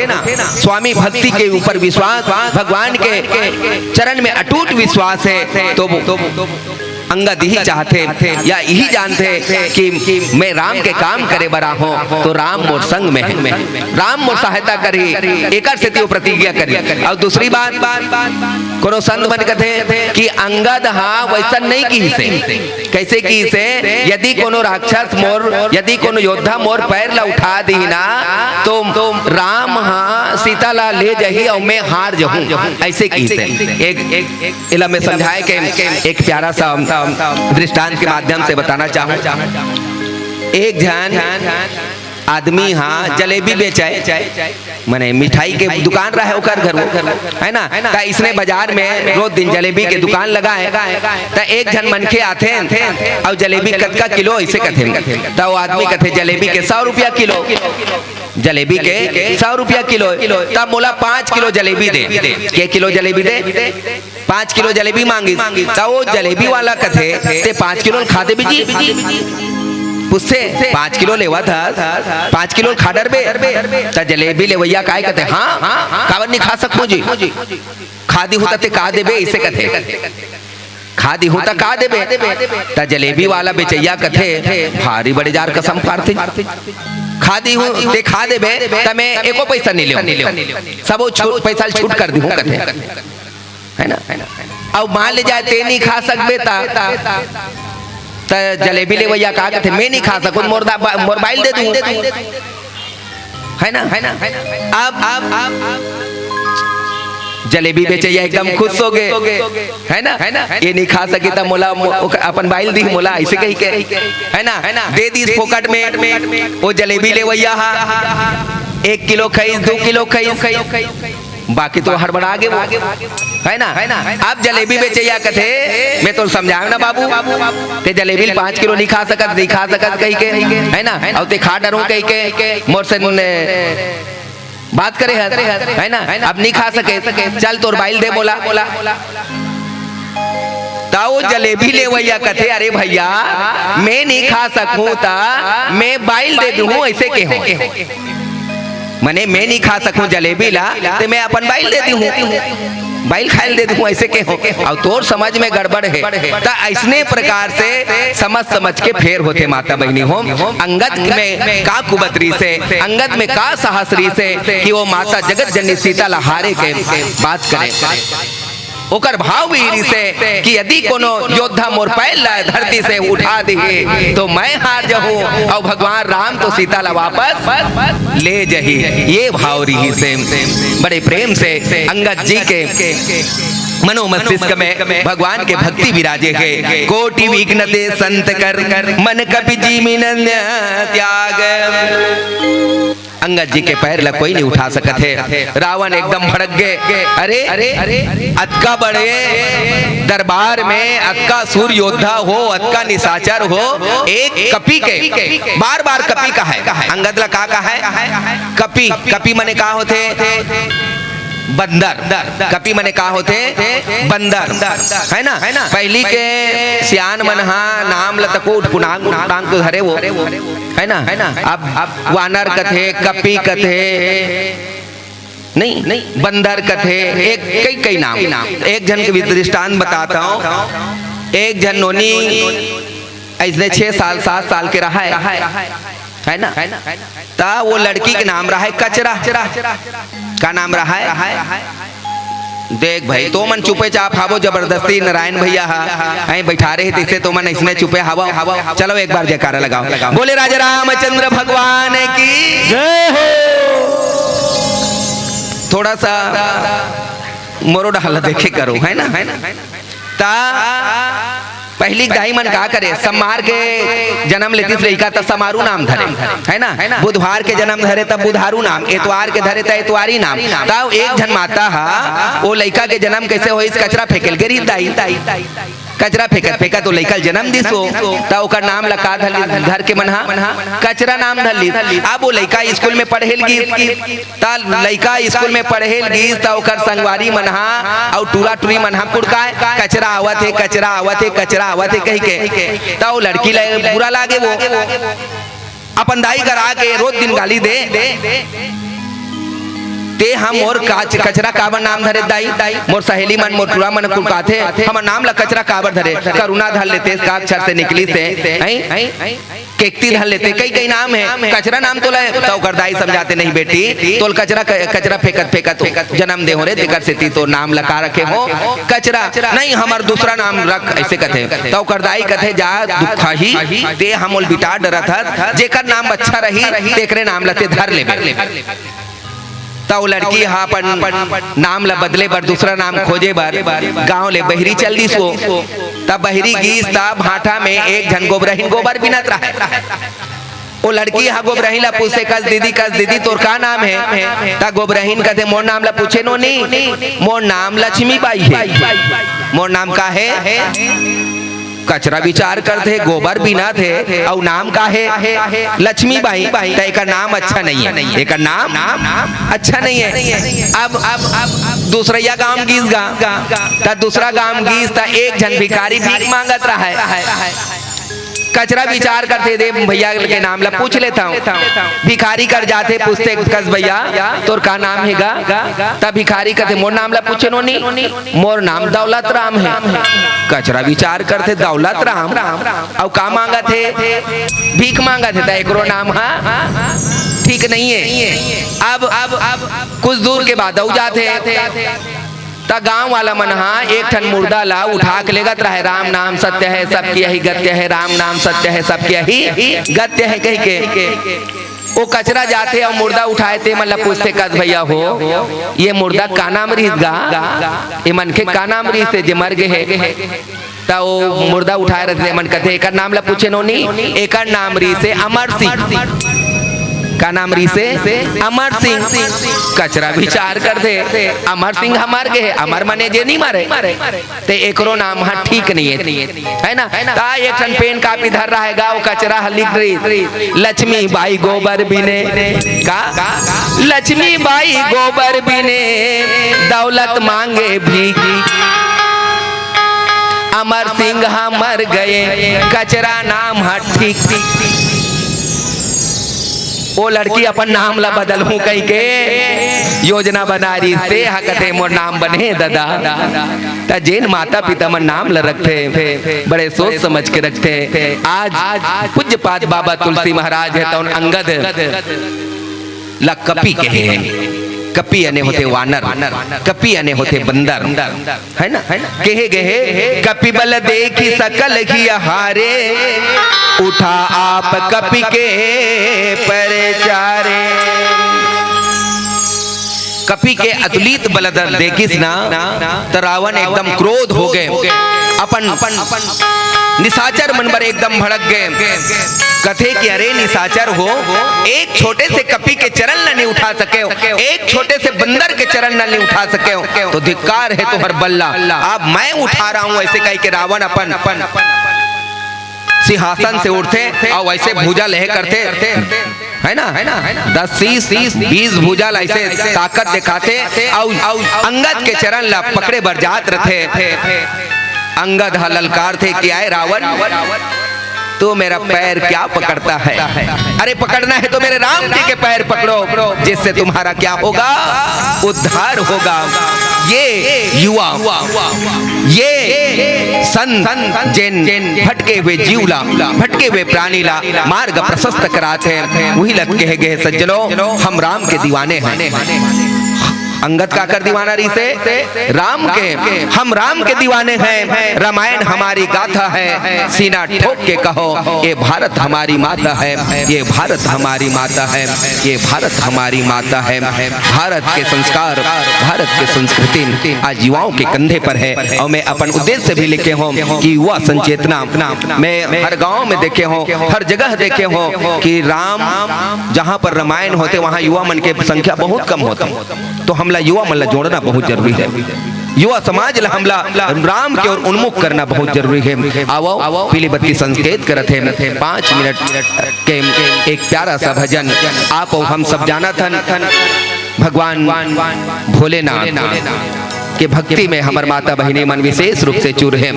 स्वामी भक्ति के ऊपर विश्वास, भगवान के चरण में अटूट विश्वास हे, तो वो अंगद यही चाहथे या यही जानथे कि मैं राम के काम करे बर आहों, तो राम मोर संग में हे, राम मोर सहायता करही, एकर सेती वो प्रतिज्ञा करिस। अउ दूसरी बात, कोनो संत मन कथे कि अंगद हा वैसन नहीं किहिसे। कैसे किहिसे? यदि कोनो राक्षस मोर, यदि कोनो योद्धा मोर पैर ला उठा दिही ना, तो राम हा सीता ला ले जही अउ मैं हार जहूं, ऐसे किहिसे। एक, एक एला मैं समझाए के एक प्यारा सा दृष्टांत के माध्यम से बताना चाहूं। एक झन आदमी हा जलेबी बेचय, मने मिठाई के दुकान रहे ओकर घर वो, है ना? त इसने बाजार में रोज दिन जलेबी के दुकान लगाए, त एक झन मनखे आथे अउ जलेबी कतका किलो ऐसे कथे, त वो आदमी कथे जलेबी के सौ रुपया किलो, जलेबी के सौ रुपया किलो। त मोला पाँच किलो जलेबी दे। के किलो जलेबी दे? पाँच किलो जलेबी मांगिस। त वो जलेबी वाला कथे, "ते पाँच किलो ल खा देबे जी?" पूछथे, "पाँच किलो लेवत हस, पाँच किलो ल खा डरबे?" त जलेबी लेवइया काय कथे, "हाँ, काबर नहीं खा सकूं जी? खा दिहूं त ते का देबे?" इसे कथे। "खा दिहूं त का देबे?" त जलेबी वाला बेचइया कथे, भारी बड़े जार कसम फारथे, "खा दिहूं, ते खा देबे त मैं एको पैसा नहीं लेहूं, सबो छूट, पैसा ल छूट कर दिहूं," कथे, है ना? अउ मान ले जाए ते नहीं खा सकबे त, त जलेबी लेवइया का कथे, "मैं नहीं खा सकूं, मोर दा-, बा-, मोर बाइल दे दूं।" है ना? अब, अब, अब जलेबी बेचइया एकदम खुश हो गए, है ना? ये नहीं खा सकी त मोला मो-, ओक-, अपन बाइल दी मोला, ऐसे कही के, है ना? दे दीस फोकट में। वो जलेबी लेवइया हा एक किलो खाइस, दो किलो खाइस, बाकी तो हड़बड़ा गे वो, है ना? अब जलेबी बेचइया कथे, "मैं तो समझाएंव ना बाबू, ते जलेबी ल पाँच किलो नहीं खा सकत, नहीं खा सकत," कही के, है ना? अउ ते खा डरहूं कही के मोर से न-, बात करे हस, है ना? अब नहीं खा सके, चल तोर बाइल दे मोला। त वो जलेबी लेवइया कथे, "अरे भइया, मैं नहीं खा सकूं त मैं बाइल दे दूं," ऐसे केहेंव। मने मैं नहीं खा सकूं जलेबी ला, ते मैं अपन बाइल दे दूं, बाइल खाइल दे दूं, ऐसे केहेंव। अउ तोर समझ में गड़बड़ हे। त ऐसने प्रकार से समझ समझ के फेर होथे माता बहिनी हो। अंगद में का कुबत रहिसे, अंगद में का साहस रहिसे कि वो माता जगत जननी सीता ला हारे के बात करे। ओकर भाव भी रहिसे कि यदि कोनो योद्धा मोर पैर ला धरती से उठा दिही, तो मैं हार जहूं, अउ भगवान राम तो सीता ला वापस ले जही। ये भाव रहिसे। बड़े प्रेम से अंगद जी के मनोमस्तिष्क में भगवान के भक्ति विराजे हे। "कोटि विघ्न ते संत कर, मन कपि जिमि नंद त्याग।" अंगद जी के पैर ला कोई नहीं उठा सकत हे। रावण एकदम भड़क गे, "अरे, अतका बड़े दरबार में अतका सूर योद्धा हो, अतका निशाचर हो, एक कपि के बार बार कपि कहे।" अंगद ला का कहे? कपि। कपि मने का होथे? बंदर। कपि मने का होथे? बंदर, है ना? पहिली के सियान मन हा नाम ल तको उठपुनांग उठपुनांग तो धरे वो, है ना? अब वानर कथे, कपि कथे, नहीं, बंदर कथे, एक कई कई नाम। एक झन के भी दृष्टांत बताता हूँ। एक झन नोनी ऐसने छह साल, सात साल के रहा है, है ना? त वो लड़की के नाम रहा है कचरा। का नाम रहा है? देख भाई, तो मन चुपे चाप हावो, जबरदस्ती नारायण भैया हा, हैं, बैठा रहे, तैसे तो मन इसमें चुपे हावो। चलो एक बार जयकारा लगाओ, बोले राजा रामचंद्र भगवान की जय हो। थोड़ा सा मोरो डहला देखे करो, है ना? ता पहिली के दाई मन का करे, सम्मार के जन्म लेतिस लइका त समारू नाम धरे, है ना? बुधवार के जन्म धरे त बुधारू नाम, एतवार के धरे त एतवारी नाम। तब एक झन माता हा ओ लइका के जन्म कैसे होइस, कचरा फेंकेल गे रहिस दाई। कचरा फेंकत फेंकत ओ लइका ल जन्म दिस ओ, त ओकर नाम ल का धर, धर के मन हा कचरा नाम धर लिस। अब ओ लइका स्कूल में पढ़ेल गिस, त लइका स्कूल में पढ़ेल गिस, त ओकर संगवारी मन हा अउ टूरा टूरी मन हा कुड़काय, "कचरा आवत हे, कचरा आवत हे, कचरा आवत हे," कहिके। त ओ लड़की ल बुरा लागे, वो अपन दाई करा के रोज दिन गाली दे, "ते हा मोर काच-, कचरा काबर नाम धरे दाई? मोर सहेली मन, मोर टूरा मन कुड़काथे, हमर नाम ल कचरा काबर धरे?" करुणा धर लेते, का अक्षर से निकलिस हे, हैं? केकती धर लेते, कई कई नाम हे, कचरा नाम तोला हे। त ओकर दाई समझाते, "नहीं बेटी, तोल कचरा क-, कचरा फेंकत फेंकत जन्म दे हो रे, तेकर सेती तोर नाम ल का रखे हो कचरा, नहीं हमर दूसरा नाम रख," ऐसे कथे। त ओकर दाई कथे, "जा दुखा ही, ते हमोल बिटा डरत हस, जेकर नाम अच्छा रही तेकरे नाम ल ते धर लेबे।" त ओ लड़की ह अपन नाम ल बदले बर, दूसरा नाम खोजे बर गांव ले बहिरी चल दिस वो। त बहिरी गिस, त भाठा में एक झन गोबरहिन गोबर बिनत रहय। ओ लड़की ह गोबरहिन ल पूछथे, "कस दीदी, कस दीदी, तोर का नाम हे?" त गोबरहिन कथे, "मोर नाम ल पूछे नोनी, मोर नाम लक्ष्मी बाई हे।" "मोर नाम का हे?" कचरा विचार करथे, गोबर बिनत हे, अउ नाम का हे? लक्ष्मी बाई। त एकर नाम अच्छा नहीं हे, एकर नाम अच्छा नहीं हे। अब, अब, अब दूसरइया गांव गिस गा, त दूसरा गांव गिस, त एक झन भिखारी भीख मांगत रहय। कचरा विचार करथे, "दे भैया के नाम ल पूछ लेथंव हूं।" भिखारी कर जाथे, पूछथे, "कस भैया, तोर का नाम हे गा?" त भिखारी कथे, "मोर नाम ल पूछे नोनी, मोर नाम दौलत राम हे।" कचरा विचार करथे, "दौलत राम, अउ का मांगत हे?" "भीख मांगत हे।" त एकरो नाम ह ठीक नहीं हे। अब, अब, अब कुछ दूर के बाद अउ जाथे, त गांव वाला मन ह एक ठन मुर्दा ला उठा के लेगत रहय, "राम नाम सत्य है, सबके यही गत्य है, राम नाम सत्य है, सबके यही गत्य है," कहिके। ओ कचरा जाथे अउ मुर्दा उठाय, ते मन ला पूछथे, "कस भैया हो, ये मुर्दा का नाम रिहिस गा? ये मनखे का नाम रिहिस हे जे मर गे हे?" त ओ मुर्दा उठाय रथे, मन कथे, "एकर नाम ल पूछे नोनी, एकर नाम रिहिसे अमर सिंह।" का नाम रिहिसे? अमर सिंह। कचरा विचार करथे, अमर सिंह ह मर गे हे, अमर मने जे नी मरे, ते एकरो नाम ह ठीक नइये, है ना? त एक ठन पेन कापी धर रहय गा, ओ कचरा ह लिख रहिस, "लक्ष्मी बाई गोबर बिने।" का? "लक्ष्मी बाई गोबर बिने, दौलत मांगे भीख।" अमर सिंह ह मर गे, कचरा नाम ह ठीक। ओ लड़की अपन नाम ला बदलहूं कहिके योजना बना रहिस, ते ह कथे, "मोर नाम बने ददा।" त जेन माता पिता मन नाम ला रखथे, बड़े सोच समझ के रखथे। आज पूज्यपाद बाबा तुलसी महाराज हे, तउन अंगद ला कपि कहे हे। कपि अने होथे वानर, कपि अने होथे बंदर, है ना? कहे गे हे, "कपि बल देखि सकल हिय हारे, उठा आप कपि के परचारे।" कपि के अतुलित बल ल देखिस ना, त रावण एकदम क्रोध हो गे, अपन निशाचर मन बर एकदम भड़क गे। कथे कि, "अरे निशाचर हो, एक छोटे से कपि के चरण ल नहीं उठा सकेव, एक छोटे से बंदर के चरण ल नहीं उठा सकेव, तो धिक्कार हे तुम्हर बल ला, अब मैं उठा रहा हूं," ऐसे कहिके रावण अपन सिंहासन से उठथे अउ ऐसे भुजा लहे करथे, है ना? दस शीश, बीस भुजा ल ऐसे ताकत देखाथे अउ अंगद के चरण ला पकड़े बर जात रथे। अंगद ह ललकारथे कि, "आय रावण, तू मेरा पैर क्या पकड़ता है? अरे पकड़ना है तो मेरे राम जी के पैर पकड़ो, जिससे तुम्हारा क्या होगा? उद्धार होगा।" ये युवा, ये संत, जेन भटके हुए जीव ला, भटके हुए प्राणी ला मार्ग प्रशस्त करात हे, उही ल कहे गे हे, सज्जनों, हम राम के दीवाने हैं। अंगद काकर दीवाना रहिसे? राम के। हम राम के दीवाने हैं, रामायण हमारी गाथा है। सीना ठोक के कहो, ये भारत हमारी माता है, ये भारत हमारी माता है, ये भारत हमारी माता है। भारत के संस्कार, भारत के संस्कृति आज युवाओं के कंधे पर है। और मैं अपन उद्देश्य भी लिखे हों कि युवा संचेतना, मैं हर गांव में देखे हों, हर जगह देखे हों कि राम, जहां पर रामायण होथे, वहां युवा मन के संख्या बहुत कम होथे। तो हमला युवा मन ला जोड़ना बहुत जरूरी है। युवा समाज ला हमला राम के ओर उन्मुख करना बहुत जरूरी है। आवो, पीली बत्ती संकेत करत हे, पाँच मिनट के एक प्यारा सा भजन। आप अउ हम सब जानत हन, भगवान भोलेनाथ के भक्ति में हमर माता बहिनी मन विशेष रूप से चूर हे।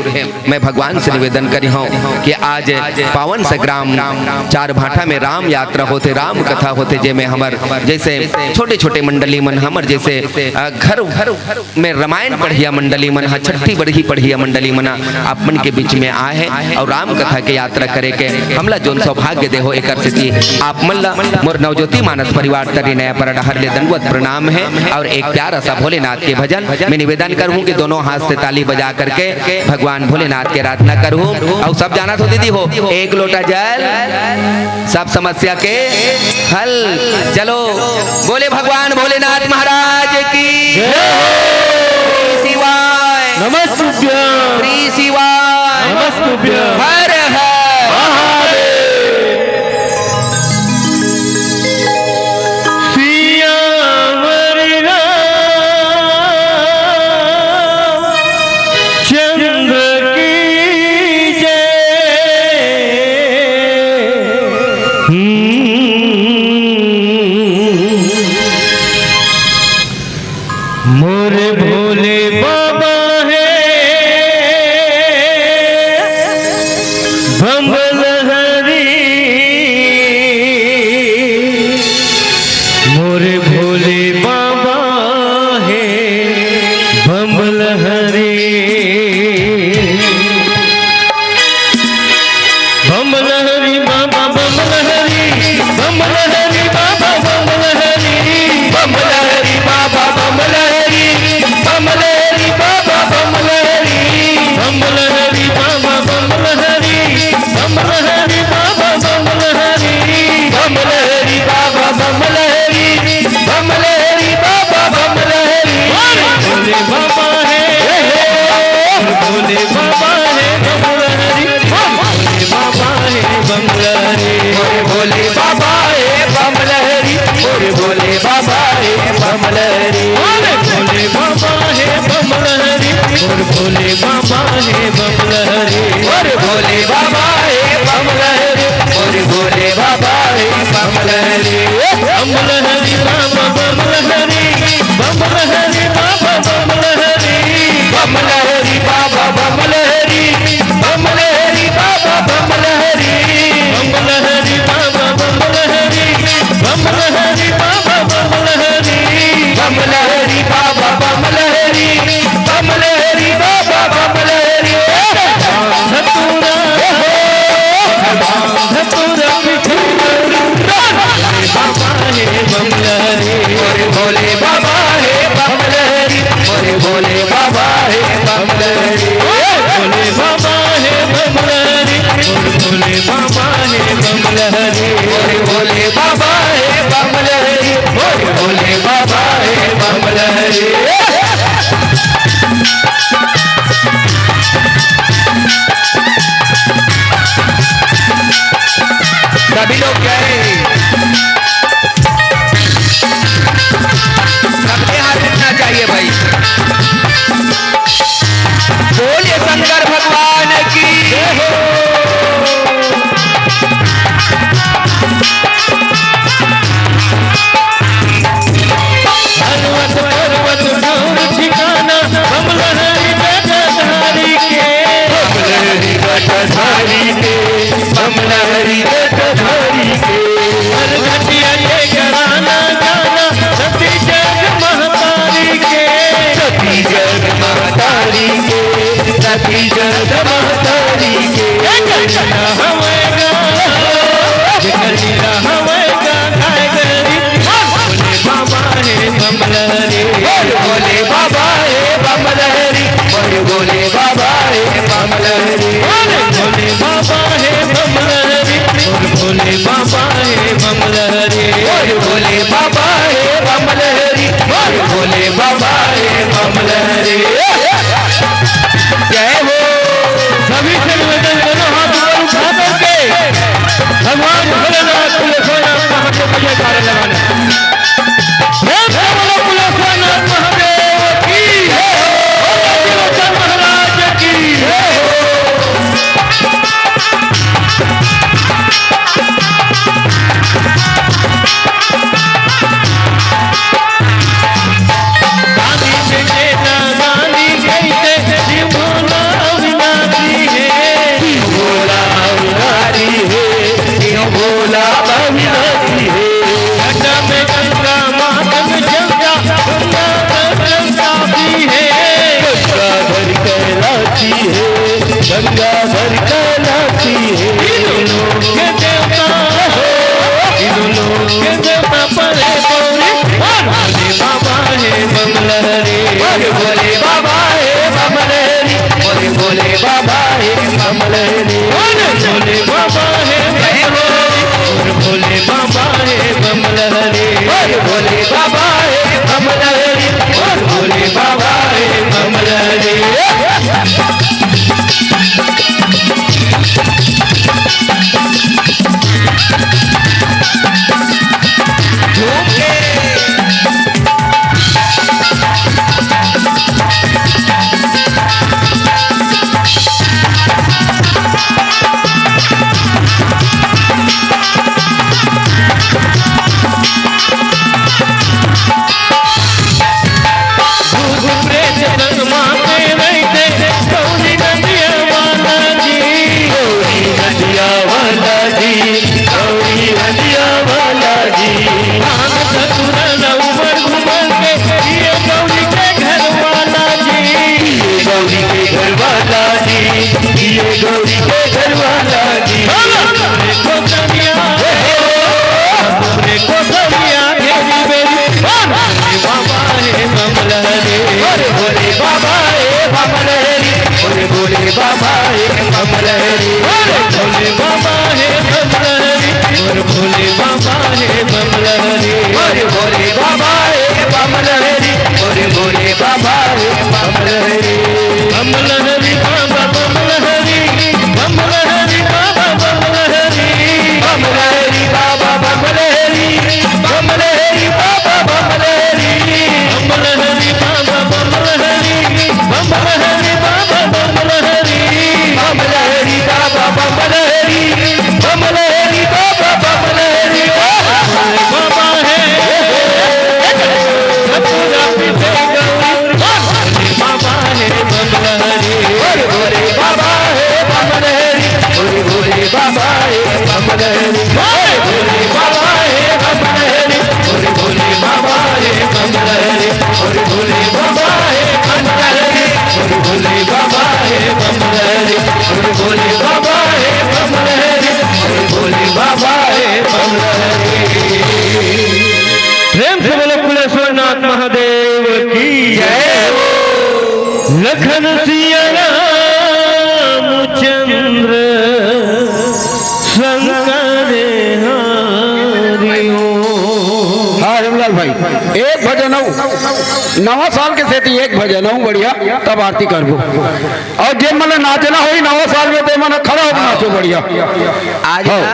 मैं भगवान से निवेदन करी हूँ कि आज पावन से ग्राम चार भाठा में राम यात्रा होथे, राम कथा होथे, जेमे हमर जैसे छोटे-छोटे मंडली मन, हमर जैसे, अ, घर, घर में रामायण पढ़िया मंडली मन ह, छट्ठी बरही पढ़िया मंडली मन ह, आप मन के बीच में आए हे अउ राम कथा के यात्रा करे के हमला जोन सौभाग्य देहो, एकर सेती आप मन ला मोर नवज्योति मानस परिवार तरी नया परडहर ले दंडवत प्रणाम हे। अउ एक प्यारा सा भोलेनाथ के भजन में निवेदन करहूं कि दोनों हाथ से ताली बजा करके भगवान भोलेनाथ के आराधना करहूं। अउ सब जानत हो दीदी हो, एक लोटा जल, सब समस्या के हल। चलो, बोले भगवान भोलेनाथ महाराज की जय। श्री शिवाय। नमस्तुभ्यं। श्री शिवाय। नमस्तुभ्यं। हर हर। महादेव। सियावर रामचंद्र की जय। हम्म। मोर भोले बाबा हे बम लहरी, मोर भोले बाबा हे बम लहरी। बम लहरी बाबा बम लहरी, बम लहरी बाबा बम लहरी, बम लहरी बाबा बम लहरी, बम लहरी बाबा बम लहरी, बम लहरी बाबा बम लहरी, बम लहरी बाबा बम लहरी, बम लहरी बाबा बम लहरी, बम लहरी बाबा बम लहरी। भोले बाबा हे, भोले बाबा हे बम लहरी, भोले बाबा हे बम लहरी, भोले बाबा हे बम लहरी, भोले बाबा हे बम लहरी, भोले बाबा हे बम लहरी, भोले बाबा हे बम लहरी, भोले बाबा हे बम लहरी, भोले बाबा हे बम लहरी। बम लहरी बाबा बम लहरी, बम लहरी बाबा बम लहरी, बम लहरी बाबा बम लहरी, बम लहरी बाबा बम लहरी, बम लहरी बाबा बम लहरी, बम लहरी बाबा बम लहरी, बम लहरी बाबा बम लहरी, बम लहरी बाबा बम गंगाधर कैलाशी हे। तीनों लोक के देवता हो, तीनों लोक के देवता परे गौरी। भोले बाबा हे बम लहरी, भोले बाबा हे बम लहरी, भोले बाबा हे बम लहरी, भोले बाबा हे बम लहरी, भोले बाबा हे बम लहरी, भोले बाबा हे बम लहरी, भोले बाबा हे बम लहरी। भूत प्रेत संग माते रहिथे, गौरी नंदिया वाला जी। गौरी नंदिया वाला जी, गौरी नंदिया वाला जी। भांग धतूरा ल उमर घुमर के, ये गौरी के घर वाला जी। ये गौरी के घर वाला जी, ये गौरी के घर वाला जी। बोले कोसलिया, बोले कोसलिया, घेरी बेरी। भोले बाबा हे बम लहरी, अरे भोले बाबा हे बम लहरी, अरे भोले बाबा हे बम लहरी, अरे भोले बाबा हे बम लहरी, अरे भोले बाबा हे बम लहरी, अरे भोले बाबा हे बम लहरी, अरे भोले बाबा हे बम लहरी। बम लहरी बाबा बम लहरी, बम लहरी बाबा बम लहरी, बम लहरी बाबा बम लहरी। बम लहरी बाबा बम लहरी, बम लहरी बाबा बम लहरी, बम लहरी बाबा बम लहरी, बम लहरी बाबा बम लहरी, बम लहरी बाबा बम लहरी। बाबा हे, पूरा पीछे गौरी। बाबा हे बम लहरी, भोले बाबा हे बम लहरी, भोले बाबा हे बम लहरी, भोले बाबा हे बम लहरी, भोले बाबा हे बम लहरी, भोले बाबा हे बम लहरी, भोले बाबा हे बम लहरी, भोले बाबा हे बम लहरी, भोले बाबा हे बम लहरी। प्रेम से बोलो कुलेश्वर नाथ महादेव की जय। लखन सिया रामचंद्र शंकर हरि ओम। हाँ, हेमलाल भाई, एक भजन अउ, नवा साल के सेती एक भजन अउ बढ़िया, तब आरती करबो। अउ जेन मन ल नाचना होही नवा साल में, ते मन ह खड़ा होके नाचो बढ़िया। आज हव। ना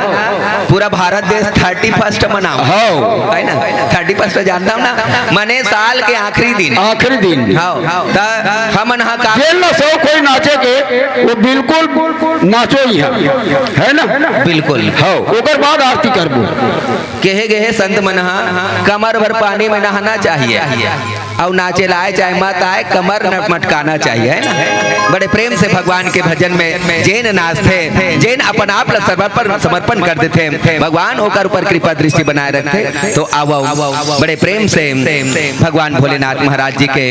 पूरा भारत देश थर्टी फर्स्ट मनाओ। हव। है ना? थर्टी फर्स्ट जानता हूँ ना, मने साल के आखिरी दिन। आखिरी दिन। हव। त हमन ह का जेन ल शौक होही नाचे के, वो बिल्कुल नाचो ही है, है ना? बिल्कुल। हव, ओकर बाद आरती करबो। कहे गए हे संत मन ह, कमर भर पानी में नहाना चाहिए। अउ नाचे ल आए चाहे मत आए, कमर न मटकाना चाहिए, है ना? बड़े प्रेम से भगवान के भजन में जेन नाचथे, जेन अपन आप ल समर्पण, समर्पण कर देथे, भगवान ओकर ऊपर कृपा दृष्टि बनाए रखथे। तो आवव, बड़े प्रेम से भगवान भोलेनाथ महाराज जी के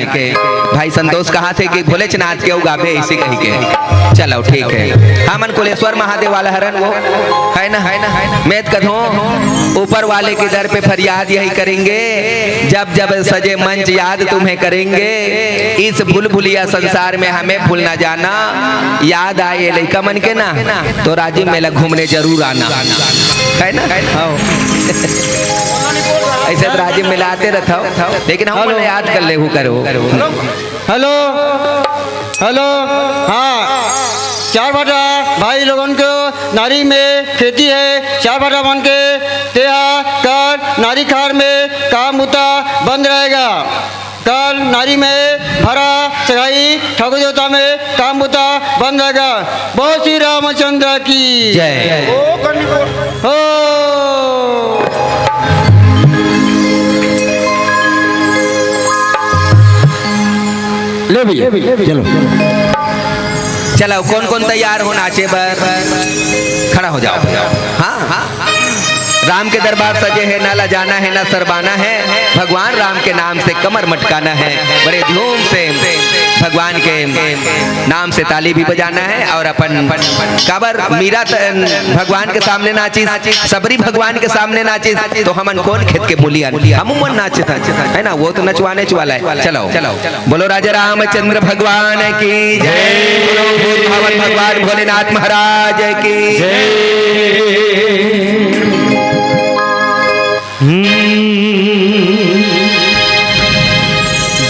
भाई संतोष कहाथे कि भोलेचनाथ के अउ गाबे, इसे कही के। चलो, ठीक है, हमन कुलेश्वर महादेव वाला हरन वो, है ना, है ना, है ना? मैं त कथों, ऊपर वाले के दर पे फरियाद यही करेंगे, जब जब सजे मंच याद तुम्हें करेंगे, इस भूलभुलैया संसार में हमें भूल ना जाना। याद आए ये लइका मन के ना, तो राजिम मेला घूमने जरूर आना, है ना? हाँ। ऐसे तो राजिम मेला आते रहता हो, लेकिन हम हेलो। याद कर ले हु करो। हेलो, हेलो, हाँ, चार भाटा भाई लोगन को नारी में खेती है, चार भाटा मन के तेहा कर नारी खार में काम बुता बंद रहेगा। कर नारी में भरा सगाई ठाकुर देवता में काम बुता बंद रहेगा। बोल श्री रामचंद्र की जय। हो। ले भैया, चलो। चलो, कौन कौन तैयार हो नाचे बर? खड़ा हो जाओ। हाँ, हाँ, हाँ। राम के दरबार सजे हे, ना लजाना हे, ना शरमाना हे, भगवान राम के नाम से कमर मटकाना हे। बड़े धूम से भगवान के नाम से ताली भी बजाना हे। और अपन काबर मीरा त-, भगवान के सामने नाचिस, सबरी भगवान के सामने नाचिस, तो हमन कोन खेत के मूली अन, हमू मन नाचत हन, है ना? वो तो नचवाने च वाला हे। चलो, चलो। बोलो राजा रामचंद्र भगवान की जय, बोलो भूत भावन भगवान भोलेनाथ महाराज की जय। हम्म।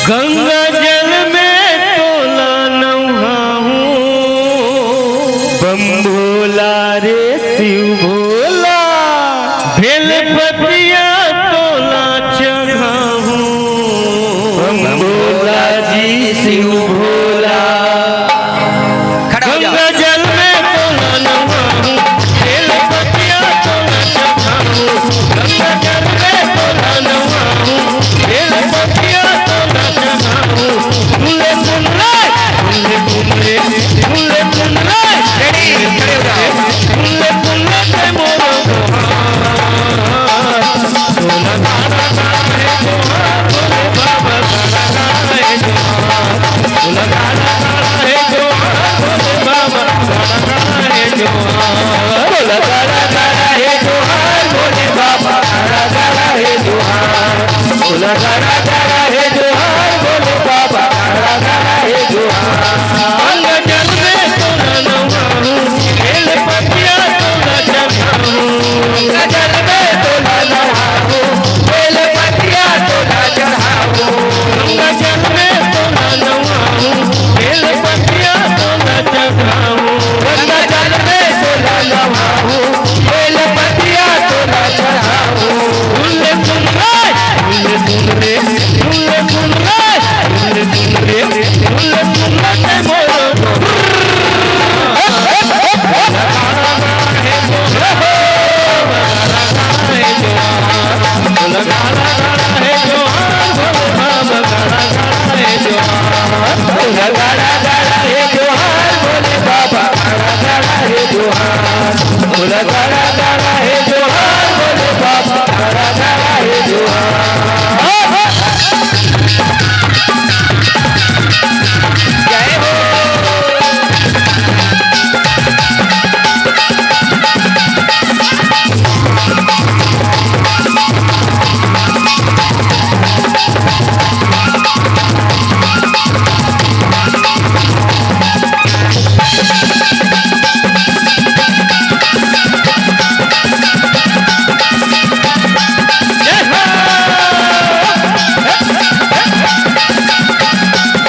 गंगा जल में तोला नहाहूँ, बम भोला रे शिव भोला, बेल पतिया तोला चढ़ाहूँ, बम भोला जी शिव भोला।